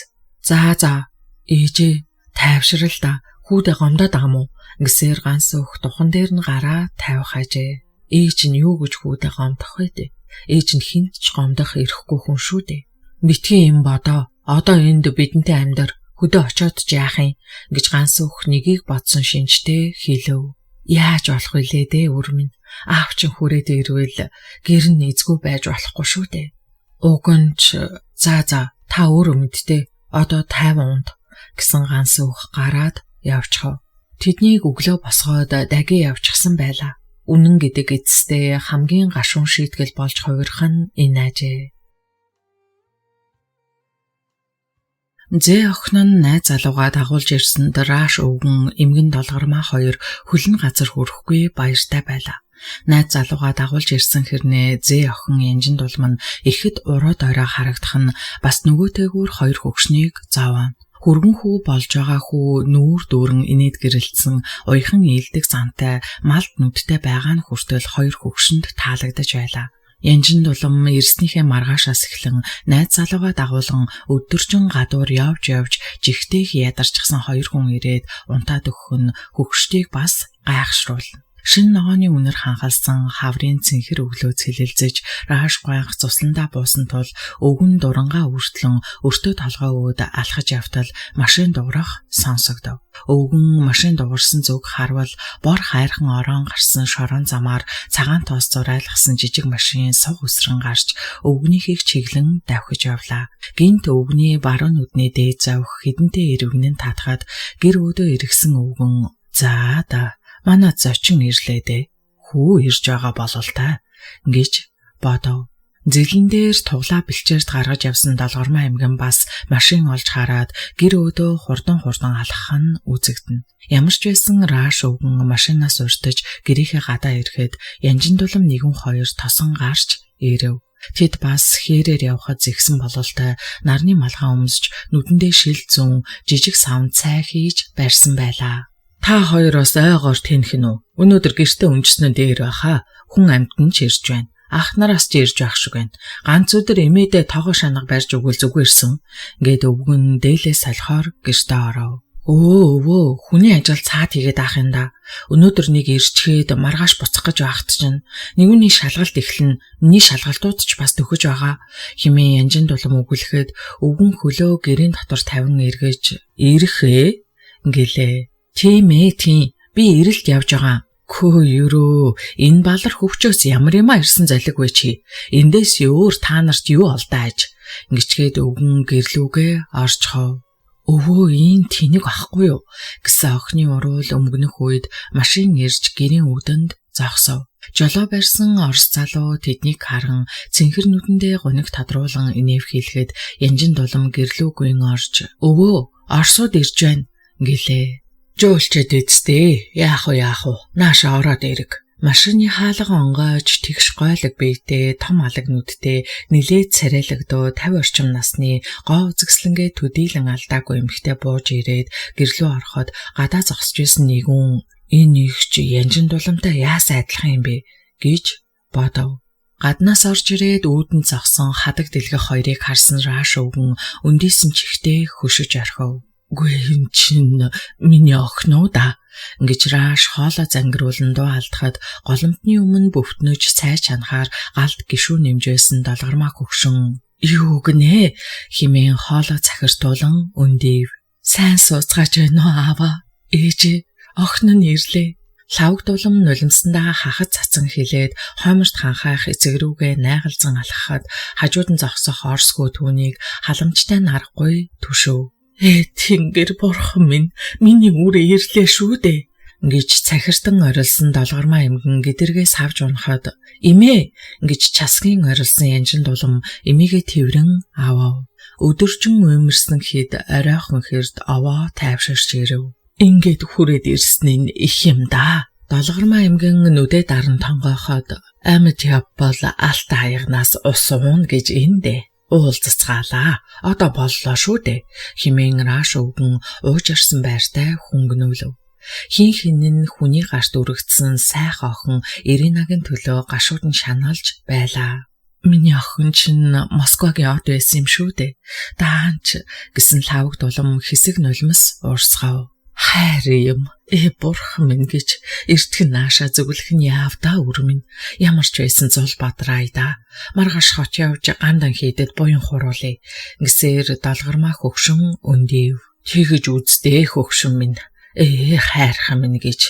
За за. Ээжээ тайвшрал да. Хүүдээ гомдоод байгаа юм уу? Гэсээр ганс өөх духан дээр нь гараа тавих ажээ. Ээж нь юу гэж хүүдээ гомдох вэ дээ? Ээж нь хүнд ч гомдох эрхгүй хүн шүү дээ. Битгий юм бодоо. Одоо энд бидэнтэй амьдар. Хөдөө очиод ч яах юм гэж ганс өөх нэгийг бодсон шинжтэй хэлэв. Яаж болох вүлээ дээ үр минь. Аав чинь хүрээд ирвэл гэр нь эзгүй байж болохгүй шүү дээ. Уг нь ч за за та өөрөө мэдтэй. Одоо 50 унт гэсэн ганс өөх гараад явчихав. Тэднийг өглөө босгоод даги явчихсан байлаа. Үнэн гэдэг эцэстээ хамгийн гашуун шийтгэл болж хувирах нь энэ ажээ. Зээ охин нь найз залуугаа дагуулж ирсэнд Раш өвгөн эмгэн долгормаа хоёр хөлн газар хүрэхгүй баяртай байлаа. Найз залуугаа дагуулж ирсэн хэрнээ зээ охин янжин дулам нь ихэд уруу дойроо харагдах нь бас нөгөөтэйгүүр хоёр хөгшнийг зовоон. Хүргэн хүү болж байгаа хүү нүүр дүүрэн инээд гэрэлтсэн уяхан ээлдэг зантай малд нүдтэй байгаа нь хүртэл хоёр хөгшөнд таалагдаж байлаа. Янжин дулам ирснийхээ маргаашаас эхлэн найз залуугаа дагуулan өдөржин гадуур явж явж жигтэйх ядарчсан хоёр хүн ирээд унтаад өгөх нь хөгштийг бас гайхшруулна. Шин ногооны үнэр ханхалсан хаврын цэнхэр өглөө цэлэлзэж рааш гуанх цусландаа буусан тул өвгөн дурангаа үртлэн өртөө толгой үүд алхаж явтал машин дуурах сонсогдов. Өвгөн машин дуурсан зүг харвал бор хайрхан орон гарсан шорон замаар цагаан тоос зурайлгасан жижиг машин суг өсрөн гарч өвгнийхийг чиглэн давхиж явлаа. Гинт өвгний баруун нүдний дээд зовх хідэнтэй ирвэгнэн татхад гэр өөдөө эргэсэн өвгөн за да манай зочин ирлээ дээ. Хүү ирж байгаа болол та гэж бодов. Зэлэн дээр туглаа бэлчээрт гаргаж явсан Долгормоо аймган бас машин олж хараад гэр өөдөө хурдан алхах нь үзэгдэнэ. Ямар ч байсан Рааш өвгөн машинаас уртаж гэрийнхээ гадаа ирэхэд янжин дулам нэгэн хоёр тосон гарч ирэв. Тэд бас хээрээр явхад зэгсэн бололтой нарны малгай өмсөж нүдэндээ шил зүүн жижиг савн цай хийж барьсан байлаа. Та хоёроос ойгоор тэнэх нь үү? Өнөөдөр гэртээ өнжснөө дээр байхаа. Хүн амьтан ч ирж байна. Ах нараас ч ирж байх шиг байна. Ганц өдөр эмээдээ тоогоо шанага барьж өгвөл зүгээрсэн. Ингээд өвгөн дээлээ солихоор гэртээ оров. Өө хүний ажил цаад хийгээд аах юм да. Өнөөдөр нэг ирчгээд маргааш буцах гэж байхад чинь нэгүний шалгалт эхлэн, миний шалгалтууд ч бас төхөж байгаа. Химээ янжин дулам өгүүлэхэд өвгөн хөлөө гэрийн дотор тавин эргэж ирэх ээ гэлээ. Тийм ээ тийм. Би эрэлт явж байгаа. Хөө ерөө энэ балар хөвчөөс ямар юм ирсэн золиг вэ чи? Эндээс өөр та нарт юу олдааж? Ингэчгээд өвгөн гэрлүүгээ орчхов. Өвөө ийм тэнэг ахгүй юу гэсэн охины уруул өмгөнөх үед машин ирж гэрийн үдэнд зогсов. Жолоо барьсан орос залуу тэднийг харан цэнхэр нүдэндээ гуниг тодруулан инээвхийлэхэд янжин дулам гэрлүүгүйн орж өвөө орсууд ирж байна гэлээ. Жөөлчөөд эцтэй. Яах вэ яах вэ? Нааша ороод ирэг. Машины хаалга онгойж тэгш гойлог биетэй том алаг нүдтэй нилээд царайлагдуу 50 орчим насны гоо үзэсгэлэнгээ төдийлөн алдаагүй эмэгтэй бууж ирээд гэрлүү ороход гадаа зогсож байсан нэгүн энэ их чи янжин дуламтай яасан адилхан юм бэ гэж бодов. Гаднаас орж ирээд үүдэнд зогсон хадаг дэлгэх хоёрыг харсан Рааш өвгөн өндийсэн чихтэй хөшөж орхив. Үгүй энэ чинь миний охин уу да ингэж Рааш хоолой зангируулан дуу алдахад голомтны өмнө бөвтнөж цай чанахаар галд гишүүн нэмж байсан Долгормаа хөгшин юу гинэ химэн хоолой захиртуулан өндийв. Сайн сууцгаач байна уу аава? Ээжээ охин нь ирлээ. Лавг дулам нулимсандаа хахад цацан хилээд хойморт ханхайх эцэг рүүгээ найгалзан алхахад хажууд нь зогсох орсгүй түүнийг халамжтай нарахгүй түшөв. Тэнгэр бурхан минь миний үр ирлээ шүү дээ гэж цахиртан орилсон Долгормаа эмгэн гэдэргээ савж унахад эмээ гэж часгийн орилсон янжин дулам эмээгээ тэврэн авав. Өдөржин уймарсан хэд оройхон хэрд овоо тайвширч ирэв. Ингээд хүрээд ирсэн нь их юм да. Долгормаа эмгэн нүдэ даран тонгооход амьд явбал алт аягнаас ус уuna гэж эндэ уулзацгаалаа. Одоо боллоо шүү дээ. Химэн Рааш өвгөн уужарсан байртай хөнгөнүүлв. Хин хин нь хүний гарт өргөцсөн сайхан охин Иринагийн төлөө гашууд нь шаналж байлаа. Миний охин чинь Москвагийн од байсан юм шүү дээ. Даанч гэсэн лавг дулам хэсэг нулимс уурсгав. Хайр юм. Бурхан минь гэж эртхэн нааша зүглэх нь яав да үр минь. Ямар ч байсан зул бадраа да. Маргааш хот явж гандан хийдэд буян хуруулъя. Ингэсээр Долгормаа хөгшин өндийв. Тэгэж үздээ хөгшин минь. Хайрхан минь гэж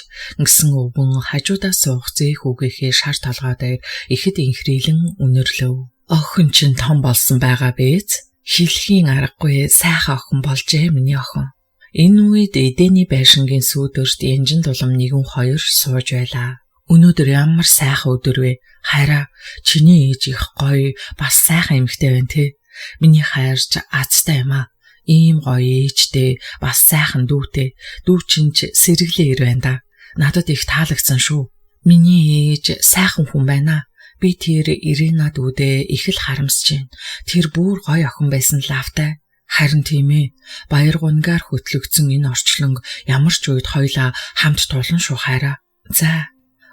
ингэсэн өвгөн хажуудаа суух зээх үгийнхээ шар толгой дээр ихэд инхрийлэн үнэрлэв. Охин чинь том болсон байгаа биз? Хэлхийн аргагүй сайхан охин болжээ миний охин. Энэ үед эдэний байшингийн сүүдэрт янжин дулам нэгэн хоёр сууж байлаа. Өнөөдөр ямар сайхан өдөр вэ? Хайраа, чиний ээж их гоё, бас сайхан эмэгтэй байна те. Миний хайрч азтай юм аа. Ийм гоё ээжтэй, бас сайхан дүүтэй. Дүү чинь ч сэргэлээ ир байна да. Надад их таалагдсан шүү. Миний ээж сайхан хүн байна. Би тэр Ирина дүүдээ их л харамсаж байна. Тэр бүр гоё охин байсан лавтай. Харин тийм ээ. Баяр гунгаар хөтлөгдсөн энэ орчлонг ямар ч үед хоёлаа хамт тулан шүү хайраа. За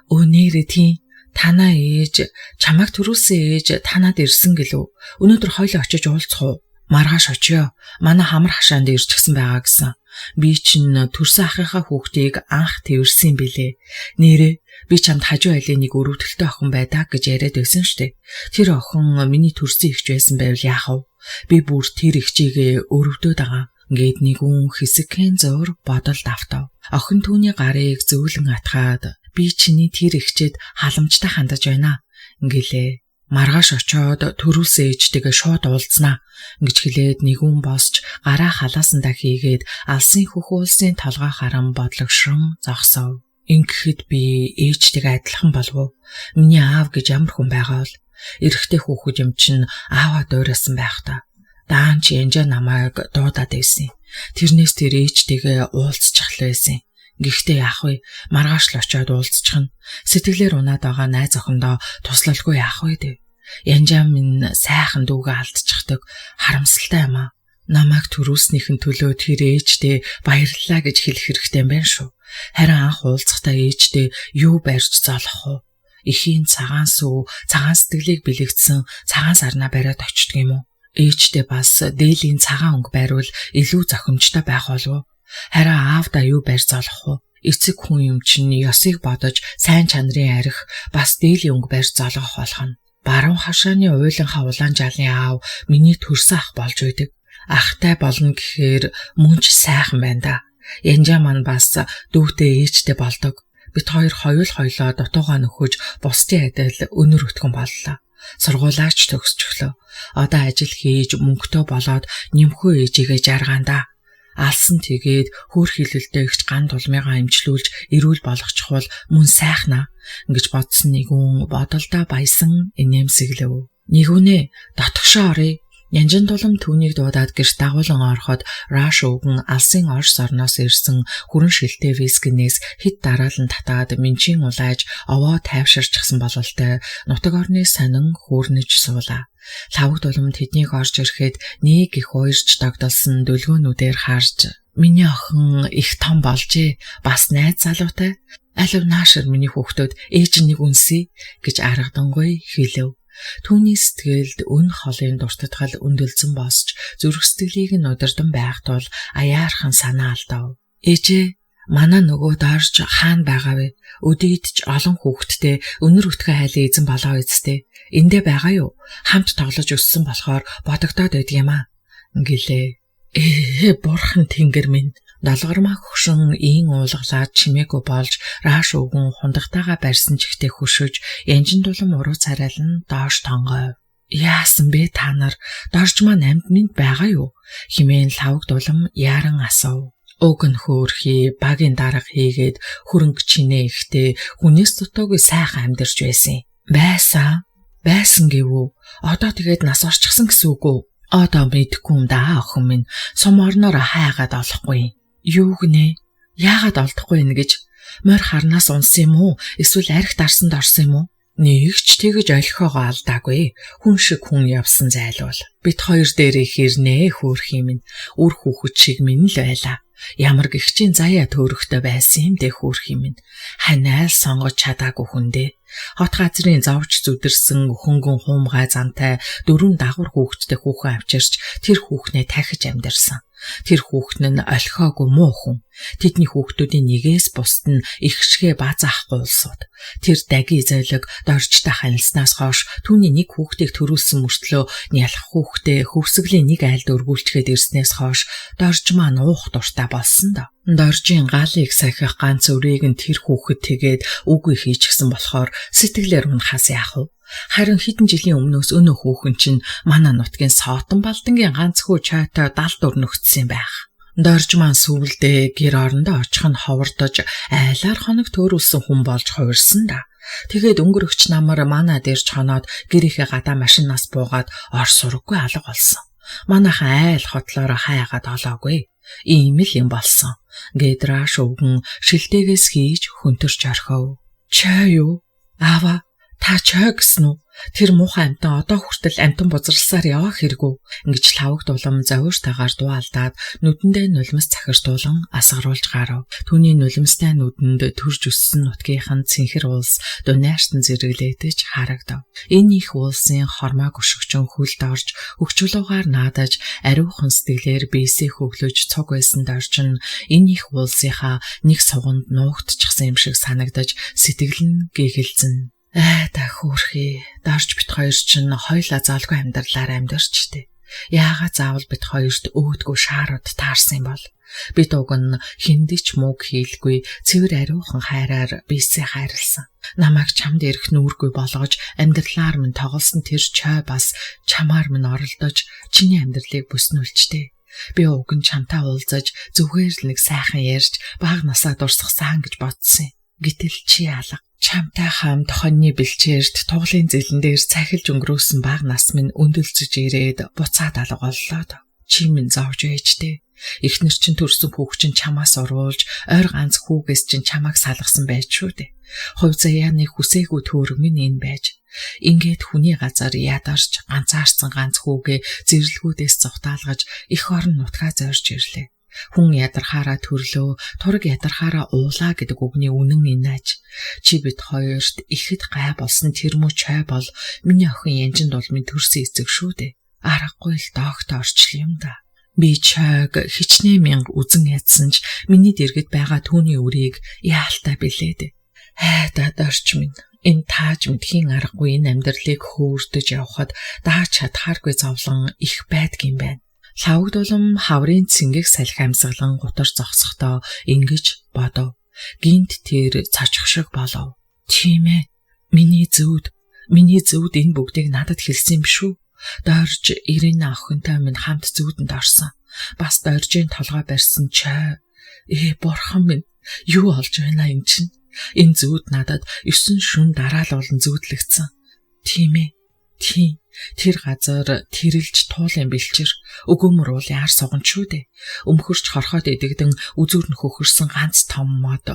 нэрээ тийм. Танаа ээж чамайг төрүүлсэн ээж танад ирсэн гэлүү. Өнөөдөр хоёлаа очиж уулзах уу? Маргааш очиё. Манай хамар хашаанд ирчихсэн байгаа гэсэн. Би чинь төрсөн ахынхаа хүүхдийг анх тэрсэн юм билээ. Нэрээ би чамд хажуу айлын нэг өрөвдөлтөй охин байдаа гэж яриад байсан штэ. Тэр охин миний төрсөн эгч байсан байвал яах вэ? Би бүр тэр эгчийгээ өрөвдөөд байгаа. Ингээд нэгүн хэсэгхэн зур бодолд автав. Охин түүний гарыг зөөлөн атгаад би чиний тэр эгчэд халамжтай хандаж байна. Ингэлээ. Маргааш очоод төрүүлсэн ээжтэйгээ шууд уулзнаа гэж хэлээд нэгүн босч гараа халаасандаа хийгээд алсын хөх уулсын толгой харан бодлогшрон зогсов. Ингэхэд би ээжтэйгээ адилхан болов уу? Миний аав гэж ямар хүн байгаа бол? Эрэгтэй хүүхэд юм чинь ааваа дуурайсан байх та. Даанч янжаа намайг дуудаад байсан. Тэрнээс тэр ээжтэйгээ уулзчихлаа байсан. Гэхдээ яах вэ? Маргааш л очиод уулзчихна. Сэтгэлээр унаад байгаа найз охиндоо туслалгүй яах вэ дээ? Янжаа минь сайхан дүүгээ алдчихдаг харамсалтай юм аа. Намайг төрүүлснийхэн төлөө тэр ээжтэй баярлалаа гэж хэлэх хэрэгтэй юм байна шүү. Харин анх уулзахдаа ээжтэй юу барьж зоолох вэ? Эхийн цагаан сүү, цагаан сэтгэлийг бэлэгдсэн цагаан сарнаа бариад очдөг юм уу? Ээжтэй бас дээлийн цагаан өнгө бариул илүү зохимжтой байх болов уу? Харин аавдаа юу барьж зоолох вэ? Эцэг хүн юм чинь ёсыг бодож сайн чанарын арх бас дээлийн өнгө барьж зоолгох болох нь. Баруун хашааны уйланхаа улаан жалын аав миний төрсөн ах болж байдаг. Ахтай болно гэхээр мөн ч сайхан байна да. Янжаа маань бас дүүтэй ээжтэй болдог. Бид хоёр хоёул хоёлоо дутуугаа нөхөж бусдын адил өнөр өтгөн боллоо. Сургуулаач төгсчихлөө. Одоо ажил хийж мөнгөтэй болоод нэмхүү ээжигээ жаргаан да. Алсан тэгээд хөөр хилэлдээ ихч ган тулмыгаа эмчлүүлж эрүүл болгочихвол мөн сайхнаа ингэж бодсон нэгүн бодолдоо баясан инээмсэглэв. Нэгүнээ дотгошоо оръё. Янжин тулам түүнийг дуудаад гэрт дагуулan ороход Раш өвгөн алсын орш орноос ирсэн хүрэн шилтэй вискинээс хэд дараалан татаад минчийн улааж овоо тайвширчихсан бололтой нутаг орны сонин хүүрнэж суулаа. Лавг дулам тэднийг орж ирэхэд нэг их уярч догдолсон дөлгөөнүүдээр харж миний охин их том болжээ. Бас найз залуутай. Алив наашир миний хүүхдүүд ээж нэг үнсэе гэж аргадангүй хэлэв. Түүний сэтгэлд өн холын дуртатгал өндөлзөн босч зүрх сэтгэлийг нь удирдан байх тул аяархан санаа алдав. Ээжээ манай нөгөө дорж хаана байгаа вэ? Өдийдч олон хүүхэдтэй өнөр өтгөн хайлын эзэн болоо үсттэй. Эндээ байгаа юу? Хамт тоглож өссөн болохоор бодогдоод байдаг юм аа. Гэлээ. Бурхан тэнгэр минь. Долгормаа хөгшин ийн уулгалаад чимээгүй болж рааш өвгөн хундагтайгаа барьсан чигтээ хөшөж янжин дулам уруу царайлан доош тонгойв. Яасан бэ та нар? Дорж маань амьд минь байгаа юу? Химээн лавг дулам яаран асуув. Уг нь хөөрхий багийн дарга хийгээд хөрөнгө чинээ ихтэй хүнээс дутуугүй сайхан амьдарч байсан. Байсан. Байсан гэв үү? Одоо тэгээд нас орчихсон гэсэн үг үү? Одоо мэдэхгүй юм да охин минь. Сум орноор хайгаад олохгүй. Юу гинэ? Яагаад олдохгүй юм гэж? Морь харнаас унсан юм уу? Эсвэл арх дарсанд орсон юм уу? Нэг ч тэгэж олихоогоо алдаагүй. Хүн шиг хүн явсан зайлуул. Бид хоёр дээрээ хэрнээ хөөх юм. Үр хүүхэд шиг минь л байлаа. Ямар гихчийн заяа төөрөхтэй байсан юм дэ хөөх юм. Ханаал сонгож чадаагүй хүндээ. Хот газрын зовж зүдэрсэн хөнгөн хуумгай зантай дөрвөн дагавар хүүхэдтэй хүүхэн авчирч тэр хүүхнээ тахиж амьдарсан. Тэр хүүхэн нь олхиогүй муу хүн. Тэдний хүүхдүүдийн нэгээс бусд нь их шигэ баазаахгүй улсууд. Тэр даги зойлог доржтой ханилснаас хойш түүний нэг хүүхдийг төрүүлсэн мөртлөө нялх хүүхдээ хөвсгөлийн нэг айлд өргүүлчгээд ирснээс хойш дорж маань уух дуртай болсон доо. Доржийн гаалыг сахих ганц өрийг нь тэр хүүхэд тэгээд үгүй хийчихсэн болохоор сэтгэлээр унахаас яах вэ? Харин хэдэн жилийн өмнөөс өнөө хүүхэн чинь манай нутгийн Сотон Балдангийн ганц хүү чойтой далд өрнөгдсөн байх. Дорж маань сүвэлдээ гэр орондоо очих нь ховордож айлаар хоног төөрүүлсэн хүн болж хувирсан да. Тэгээд өнгөрөгч намар манай дээрч хоноод гэрийнхээ гадаа машинаас буугаад ор сураггүй алга болсон. Манайхан айл хотлоороо хайгаад олоогүй. Ийм л юм болсон. Гээд рааш өвгөн шилтээгээс хийж хөнтөрч орхив. Чой юу? Аава та чой гэсэн үү? Тэр муухай амьтан одоо хүртэл амьтан бузралсаар явах хэрэггүй. Ингэж лавг дулам зовиуртайгаар дуу алдаад нүдэндээ нулимс захирдуулан асгаруулж гарав. Түүний нулимстай нүдэнд төрж өссөн нутгийнхан цэнхэр уулс дунаартан зэрэглэгдэж харагдав. Энэ их уулсын хормоог өшөгчөн хөлд орж хөгжүүлүүгаар наадаж ариухан сэтгэлээр биесээ хөглөж цуг байсан дорж нь энэ их уулсынхаа нэг суганд нуугдчихсан юм шиг санагдаж сэтгэл нь гэгэлзэн. Та хөөрхий, дорж бит хоёр чинь хоёлаа зоолгүй амьдралаар амьдарч тээ. Яагаад заавал бит хоёрт өөдгөө шаарууд таарсан юм бол? Бид уг нь хиндич мууг хийлгүй цэвэр ариухан хайраар биесээ хайрлсан. Намайг чамд ирэх нүүргүй болгож амьдралаар минь тоглосон тэр чой бас чамаар минь оролдож чиний амьдралыг бүснүүлчтэй. Би уг нь чамтай уулзаж зүгээр л нэг сайхан ярьж бага насаа дурсгасан гэж бодсон юм. Гэтэл чи алга. Чамтай хамт хоньны бэлчээрт туглын зэлэн дээр цахилж өнгөрөөсөн бага нас минь өндөлцөж ирээд буцаад алга боллоо. Чи минь зовж байж тээ. Эхнэр чинь төрсөн хүүхд чинь чамаас уруулж ойр ганц хүүгээс чинь чамайг салгасан байж шүү дээ. Хувь заяаны хүсээгүй төөрөг минь энэ байж. Ингээд хүний газар ядарч ганцаарцсан ганц хүүгээ зэрлэгүүдээс зугатаалгаж эх орон нутгаа зорж ирлээ. Хүн ядархаараа төрлөө, тураг ядархаараа уулаа гэдэг үгний үнэн энэ аж. Чи бид хоёрт ихэд гай болсон тэр муу чой бол миний охин Янжин дулмын төрсөн эцэг шүү дээ. Аргагүй л доогт орчлоо юм да. Би чойг хичнээн мянга үзен ядсан ч миний дэргэд байгаа түүний үрийг яалтай билээ дээ. Хайдаад орч минь энэ тааж мэдхийн аргагүй энэ амьдралыг хөөрдөж явхад дааж чадхааргүй зовлон их байдгийн байна. Лавгдулам хаврын цэнгэг салхи амьсгалан гутар зогсохдоо ингэж бодов. Гинт тэр цочих шиг болов. Тийм ээ. Миний зөвд энэ бүгдийг надад хэлсэн юм шүү. Дорж Ирина охинтой минь хамт зүүдэнд орсон. Бас доржийн толгой барьсан чай. Бурхан минь, юу болж байна юм чинь? Энэ зүүд надад 9 шүн дараалуулан зүүдлэгдсэн. Тийм ээ. Тийм. Тэр газар тэрэлж туулын бэлчээр өгөөмөр уулын ар суган шүү дээ. Өмхөрч хорхоод идэгдэн үзүүр нь хөхөрсөн ганц том мод.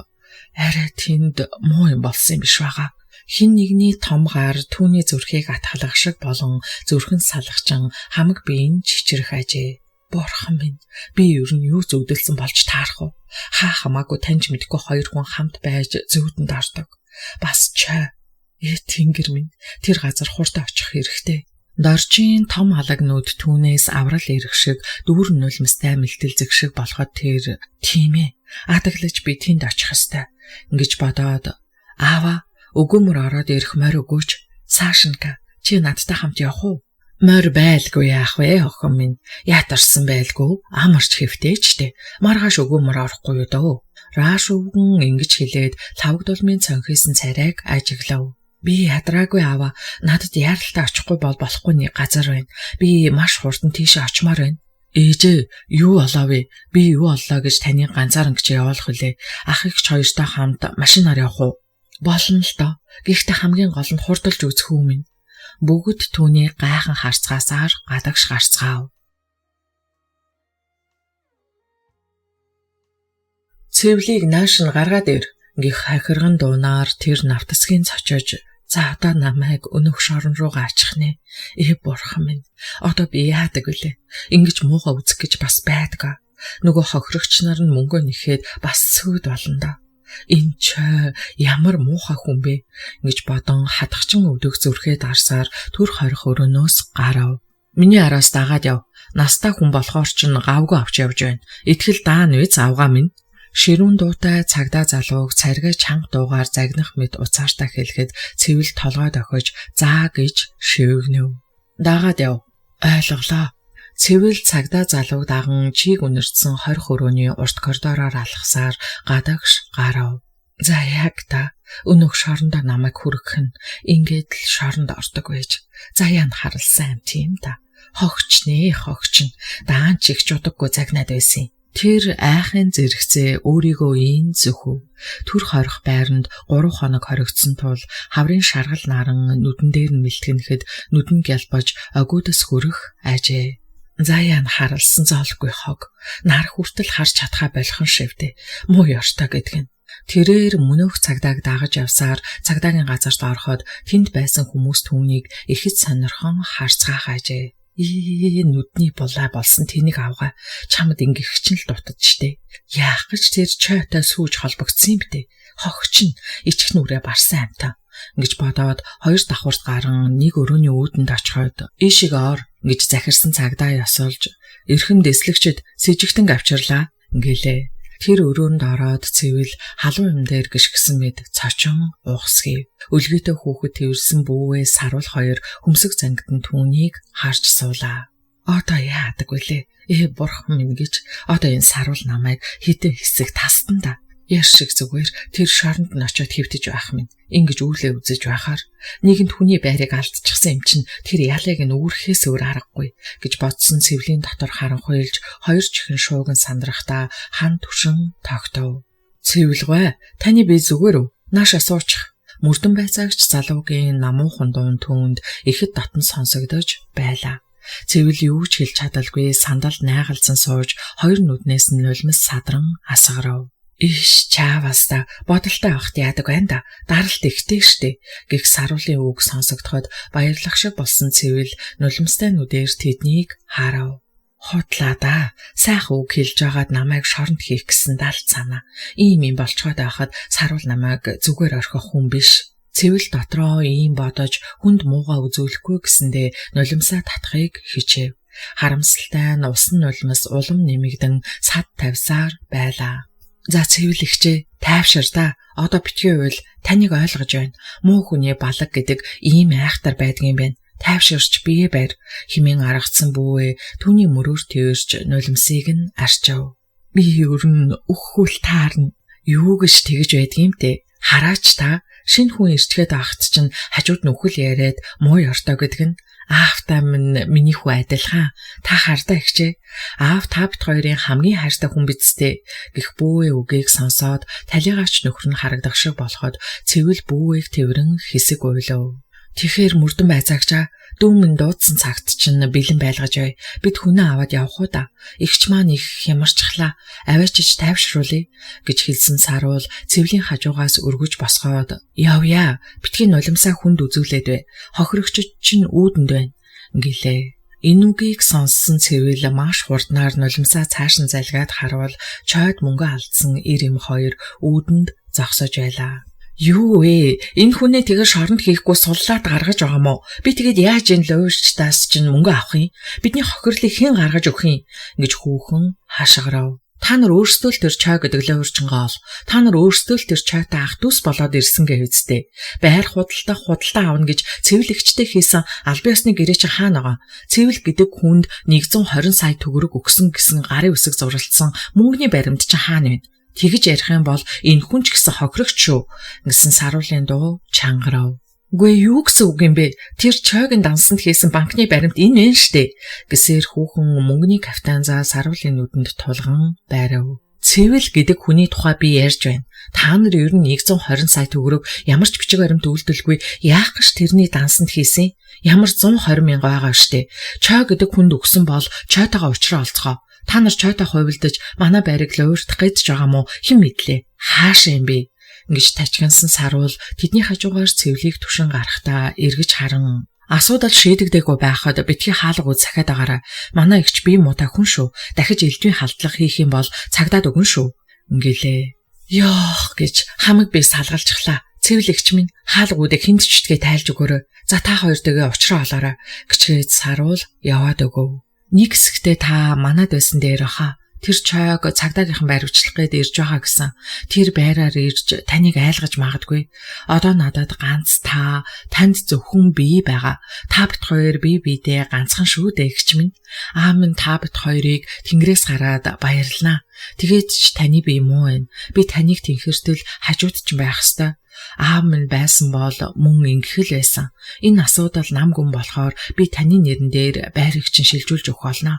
Арай тэнд муу юм болсон юм биш байгаа. Хин нэгний том гар түүний зүрхийг атгалах шиг болон зүрхэн салгачин хамаг биеийн чичрэх ажээ. Бурхан минь, би ер нь юу зөвдөлсөн болж таарах вэ? Хаа хамаагүй таньж мэдгүй хоёр хүн хамт байж зүүдэнд ордог. Бас чай. Тэнгэр минь, тэр газар хурдан очих хэрэгтэй. Доржийн том алаг нүд түүнээс аврал ирэх шиг дүүрэн нулимстай мэлтэлзэг шиг болоход тэр тийм ээ. Адаглаж би тэнд очих ёстой ингэж бодоод аава өгөөмөр ороод ирэх морь өгөөч. Саашинка, чи надтай хамт явах уу? Морь байлгүй яах вэ охин минь? Ядарсан байлгүй. Амарч хэвтээч дээ. Маргааш өгөөмөр орохгүй юу дөө. Рааш өвгөн ингэж хэлээд лавгдулмын цонхисон царайг ажиглав. Би ядраагүй аава. Надад яаралтай очихгүй бол болохгүй нэг газар байна. Би маш хурдан тийшээ очимоор байна. Ээжээ, юу болоо вэ? Би юу боллоо гэж таны ганцааран гэж явуулах вүлээ. Ах эгч хоёртой хамт машинаар явах уу? Болно л доо. Гэхдээ хамгийн гол нь хурдалж үзэх үү минь. Бүгд түүний гайхан харцгаасаар гадагш гарцгаав. Цэвлийг нааш нь гаргаад ир гих хахирган дуунаар тэр навтасгийн цочож за одоо намайг өнөөх шорон руугаа ачих нэ. Бурхан минь, одоо би яадаг вүлээ? Ингэж муухай үзэх гэж бас байдгаа. Нөгөө хохирогч нар нь мөнгөө нэхэд бас сүйд болно доо. Энэ чой ямар муухай хүн бэ гэж бодон хадагчин өвдөх зүрхээ дарсаар төр хорих өрөөнөөс гарав. Миний араас дагаад яв. Настай хүн болохоор ч гавгүй авч явж байна. Итгэл даана үз авгаа минь. Ширүүн дуутай цагдаа залууг царгай чанга дуугаар загнах мэт уцаартай хэлэхэд цэвэл толгой дохиж заа гэж шивгэнэв. Дагаад яв. Ойлголоо. Цэвэл цагдаа залууг даган чийг үнэртсэн 20 өрөөний урт коридороор алхасаар гадагш гарав. За яг та өнөөх шорондоо намайг хүргэх нь ингээд л шоронд ордог байж. За яан харалсан юм тийм та. Хогч нэ хогч нь даан ч их чудаггүй загнаад байсан. Тэр айхын зэрэгцээ өөрийгөө ийн зөвхөв. Төр хорих байранд 3 хоног хоригдсон тул хаврын шаргал наран нүдэн дээр нь мэлтгэнэхэд нүдэн гялбаж огуудас хөрөх ажээ. За яан харалсан зоолгүй хог. Нар хүртэл харж чадхаа болохын шивдэ. Муу ёртой гэдэг нь. Тэрээр мөнөөх цагдааг дагаж явсаар цагдаагийн газарт ороход тэнд байсан хүмүүс түүнийг ихэд сонирхон харцгаах ажээ. Нүдний булаа болсон тэнийг авгаа. Чамд ингэх чинь л дутаж штэ. Яах гэж тэр чойтой сүүж холбогдсон юм бэ? Хогч нь ичих нүрээ барсан амтан ингэж бодоод хоёр давхурт гарan нэг өрөөний үүдэнд очиход ийшиг ор гэж захирсан цагдаа ёсолж эрхэм дэслэгчд сэжигтэн авчирлаа гэлээ. Тэр өрөөнд ороод цэвэл халуун юм дээр гიშгсэн мэд цочин угсгийв. Өлгийтэй хүүхэд тэрсэн бүүвээ саруул хоёр хөмсөг зангидан түүнийг харж суулаа. Одоо яадаг вүлээ? Бурхан минь гэж одоо энэ саруул намайг хитэн хэсэг тастан да. Яр шиг зүгээр тэр шоронд нь очиод хэвтэж байх минь. Ингэж үүлээ үзэж байхаар нийгэмд хүний байрыг алдчихсан юм чинь тэр ялыг нь үүрхээс өөр аргагүй гэж бодсон цэвлийн дотор харанхуйлж хоёр чихэн шууган сандрахтаа хан түшин тогтов. Цэвлгвэ, таны бие зүгээр үү? Нааша суучих. Мөрдөн байцаагч залуугийн намуухан дуун түүнд ихэд дотн сонсогдож байлаа. Цэвэл юу ч хэлж чадалгүй сандалд найгалзан сууж хоёр нүднээс нь нулимс садран асгарав. Иш чааваста бодолтой авахт яадаг байна да. Даралт ихтэй штэ гэх саруулын үг сонсогдоход баярлах шиг болсон Цэвэл нулимстай нүдээр тэднийг харав. Худлаа да. Сайхан үг хэлж байгаад намайг шоронд хийх гэсэн далд санаа. Ийм юм болцоход байхад саруул намайг зүгээр орхих хүн биш. Цэвэл дотроо ийм бодож хүнд муугаа үзүүлэхгүй гэсэндээ нулимсаа татахыг хичээв. Харамсалтай нь усан нулимс улам нэмэгдэн сад тавьсаар байлаа. За Цэвэл ихчээ тайвшир да. Одоо битгий уйл таныг ойлгож байна. Муу хүний балаг гэдэг ийм айхтар байдгийн байна. Тайвширч бие барь химэн аргацсан бүүэ түүний мөрөөр тэрж нулимсыг нь арчив. Би ер нь үххүүл таарна. Юу гэж тэгэж байдгийм те. Хараач та шинэ хүн ирчгээд байхад чинь хажууд нь үхэл яриад муу ёртой гэдэг нь аавтай минь миний хүү адилхан. Та хардаа ихчээ. Аав та бит хоёрын хамгийн хайртай хүн биз дээ гэх бүүэ үгийг сонсоод талигаач нөхөр нь харагдах шиг болоход Цэвэл бүүэг тэврэн хэсэг уйлав. Тэгэхээр мөрдөн байцаагчаа дүү минь дуудсан цагт чинь бэлэн байлгаж бай. Бид хүнээ аваад явах уу да. Игч маань их хямарчглаа. Аваачиж тайвшруулъя гэж хэлсэн саруул Цэвлийн хажуугаас өргөж босгоод явъя. Битгий нулимсаа хүнд үзүүлээд бай. Хохирогчд чинь үүдэнд байна гэлээ. Энэ үгийг сонссон Цэвэл маш хурднаар нулимсаа цааш нь залгаад харвал чойд мөнгө алдсан эр эм хоёр үүдэнд зогсож байлаа. Юу вэ? Энэ хүнээ тэгээ шоронд хийхгүй суллаад гаргаж байгаа мó? Би тэгээд яаж энэ луурчдаас чинь мөнгө авах юм? Бидний хохирлыг хэн гаргаж өгөх юм? Ингэж хүүхэн хашгирав. Та нар өөрсдөө л тэр чой гэдэг луурчингаа ол. Та нар өөрсдөө л тэр чойтой ах дүүс болоод ирсэн гэвцтэй. Байр худалдаа авна гэж цэвлэгчтэй хийсэн албан ёсны гэрээ чинь хаана байгаа? Цэвэл гэдэг хүнд 120 сая төгрөг өгсөн гэсэн гарын үсэг зуралдсан мөнгөний баримт чинь хаана вэ? Тэгэж ярих юм бол энэ хүн ч гэсэн хохирогч шүү гэсэн саруулын дуу чангарав. Үгүй юу гэсэн үг юм бэ? Тэр чойг нь дансанд хийсэн банкны баримт энэ вэ штэ гэсээр хүүхэн мөнгөний капитанзаа саруулын нүдэнд тулган байрав. Цэвэл гэдэг хүний тухай би ярьж байна. Та нар ер нь 120 сая төгрөг ямар ч бичиг баримт үйлдэлгүй яах гэж тэрний дансанд хийсэн? Ямар 120 мянга байгаа штэ. Чой гэдэг хүнд өгсөн бол чойтойгоо уулзраа олцгоо. Та нар чойтой хувилдаж манай байрыг луурдах гэж байгаа мó хэн мэдлээ? Хаашаа юм бэ? Ингэж тачигнсан саруул тэдний хажуугаар цэвлийг түшин гарахдаа эргэж харан асуудал шийдэгдээгүй байхад битгий хаалга үз захиад агаараа. Манай эгч би муутай хүн шүү. Дахиж элдвийн халдлага хийх юм бол цагдаад өгөн шүү. Ингэлээ. Ёох гэж хамаг би салгалжглаа. Цэвлэгч минь хаалга үдэ хинт ч үтгээ тайлж өгөөрэй. За та хоёр дэгээ учраа олоорой. Гिचгээд саруул яваад өгөв. Нэг хэсэгтээ та манад байсан дээр хаа. Тэр чойг цагдаагийнхан баривчлах гээд ирж байгаа гэсэн. Тэр байраар ирж таныг айлгаж магадгүй. Одоо надад ганц та, танд зөвхөн би байгаа. Та бит хоёр бие биедээ ганцхан шүү дээ гч минь. Аа минь та бит хоёрыг тэнгэрээс гараад баярлнаа. Тэгээд ч таны бие муу байна. Би таныг тэнхэртэл хажууд ч байх ёстой. Аав минь байсан бол мөн ингэх л байсан. Энэ асуудал нам гүн болохоор би таны нэрэн дээр байрыг чинь шилжүүлж өгөх болно.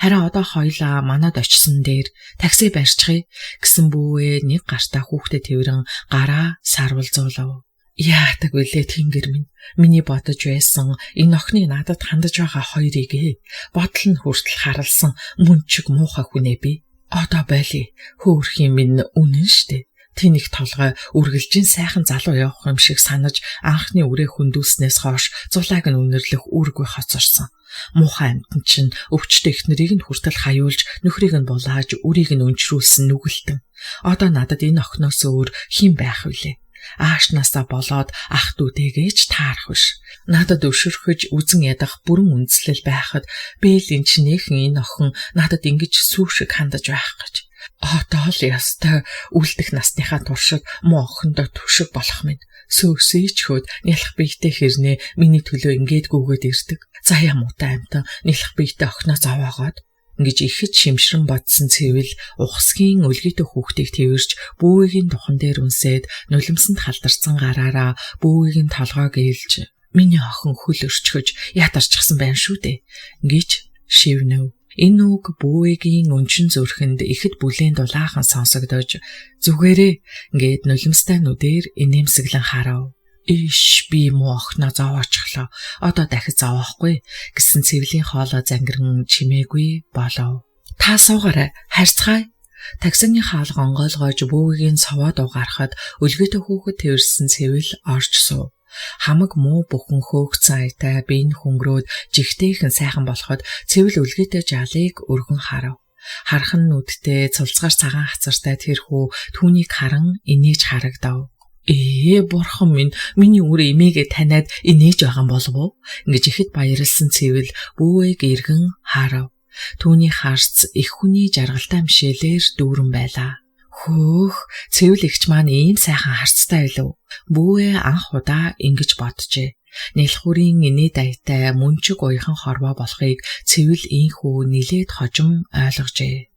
Харин одоо хоёлаа манад очисон дээр такси барьчихъя гэсэн бүүээ нэг гартаа хүүхдэд тэрэн гараа сарвалзуулав. Яадаг вүлээ тэнгэр минь. Миний бодож байсан энэ охиныг надад хандаж байгаа хоёрыг бодол нь хүртэл харалсан мөнчиг муухай хүнээ би. Одоо байли. Хөөрхийн минь үнэн штэ. Тэнийх толгой үргэлжин сайхан залуу явах юм шиг санаж анхны үрээ хөндүүлснээс хойш зулааг нь үнэрлэх үүргүй хоцорсон. Муухай амьтан чинь өвчтөй эхнэрийг нь хүртэл хаюулж нөхрийг нь булааж үрийг нь өнчрүүлсэн нүгэлтэн. Одоо надад энэ охиноос өөр хэн байх вүлээ? Аашнаасаа болоод ах дүүтэйгээ ч таарах биш. Надад өшөрхөж үзен ядах бүрэн үндслэл байхад би л эн чинээхэн энэ охин надад ингэж сүү шиг хандаж байх гэж. Одоо л ёстой үлдэх насныхаа туршид муу охиндоо түшиг болох минь. Сөөсөөч хөөд нялх биетэй хэрнээ миний төлөө ингээд гүгээд ирдэг. Заяа муутай амтан нялх биетэй охиноо зовоогоод ингэж ихэд шимшрэн бодсон цэвэл ухсгийн өлгийтэй хүүхдийг тэрвэрч бүүгийн тухан дээр үнсээд нулимсанд халдарсан гараараа бүүгийн толгой гэлж миний охин хөл өрчгөж ядарчсан байна шүү дээ гэж шивнэв. Энэ үг бүүэгийн өнчин зүрхэнд ихэд бүлээн дулаахан сонсогдож зүгээрээ ингээд нулимстай нүдээр инээмсэглэн харав. Иш би муу охиноо зовоочглоо. Одоо дахиж зовоохгүй гэсэн цэвлийн хоолой зангиран чимээгүй болов. Та суугаарай, харьцгаая. Таксины хаалга онгойлгож бүүгийн совоо дуу гарахад өлгөөтэй хүүхэд тэрсэн цэвэл орж суув. Хамаг муу бүхэн хөөгцөн аятай биеийн хөнгөрөөд жигтэйхэн сайхан болоход цэвэл өлгөөтэй жалыг өргөн харав. Хархан нүдтэй цулцгаар цагаан хацартай тэр хүү түүнийг харан инээж харагдав. Ээ бурхан минь, миний үр эмээгээ таниад инээж байгаа юм болов уу? Ингэж ихэд баярлсан цэвэл бүүэг эргэн харав. Түүний харц их хүний жаргалтай мшээлээр дүүрэн байлаа. Хөөх, цэвэл эгч маань ийм сайхан харцтай байлуу. Бүүэ анх удаа ингэж боджээ. Нэлхүрийн инээд аятай мөнчөг уяхан хорвоо болохыг цэвэл ийхүү нилээд хожим ойлгожээ.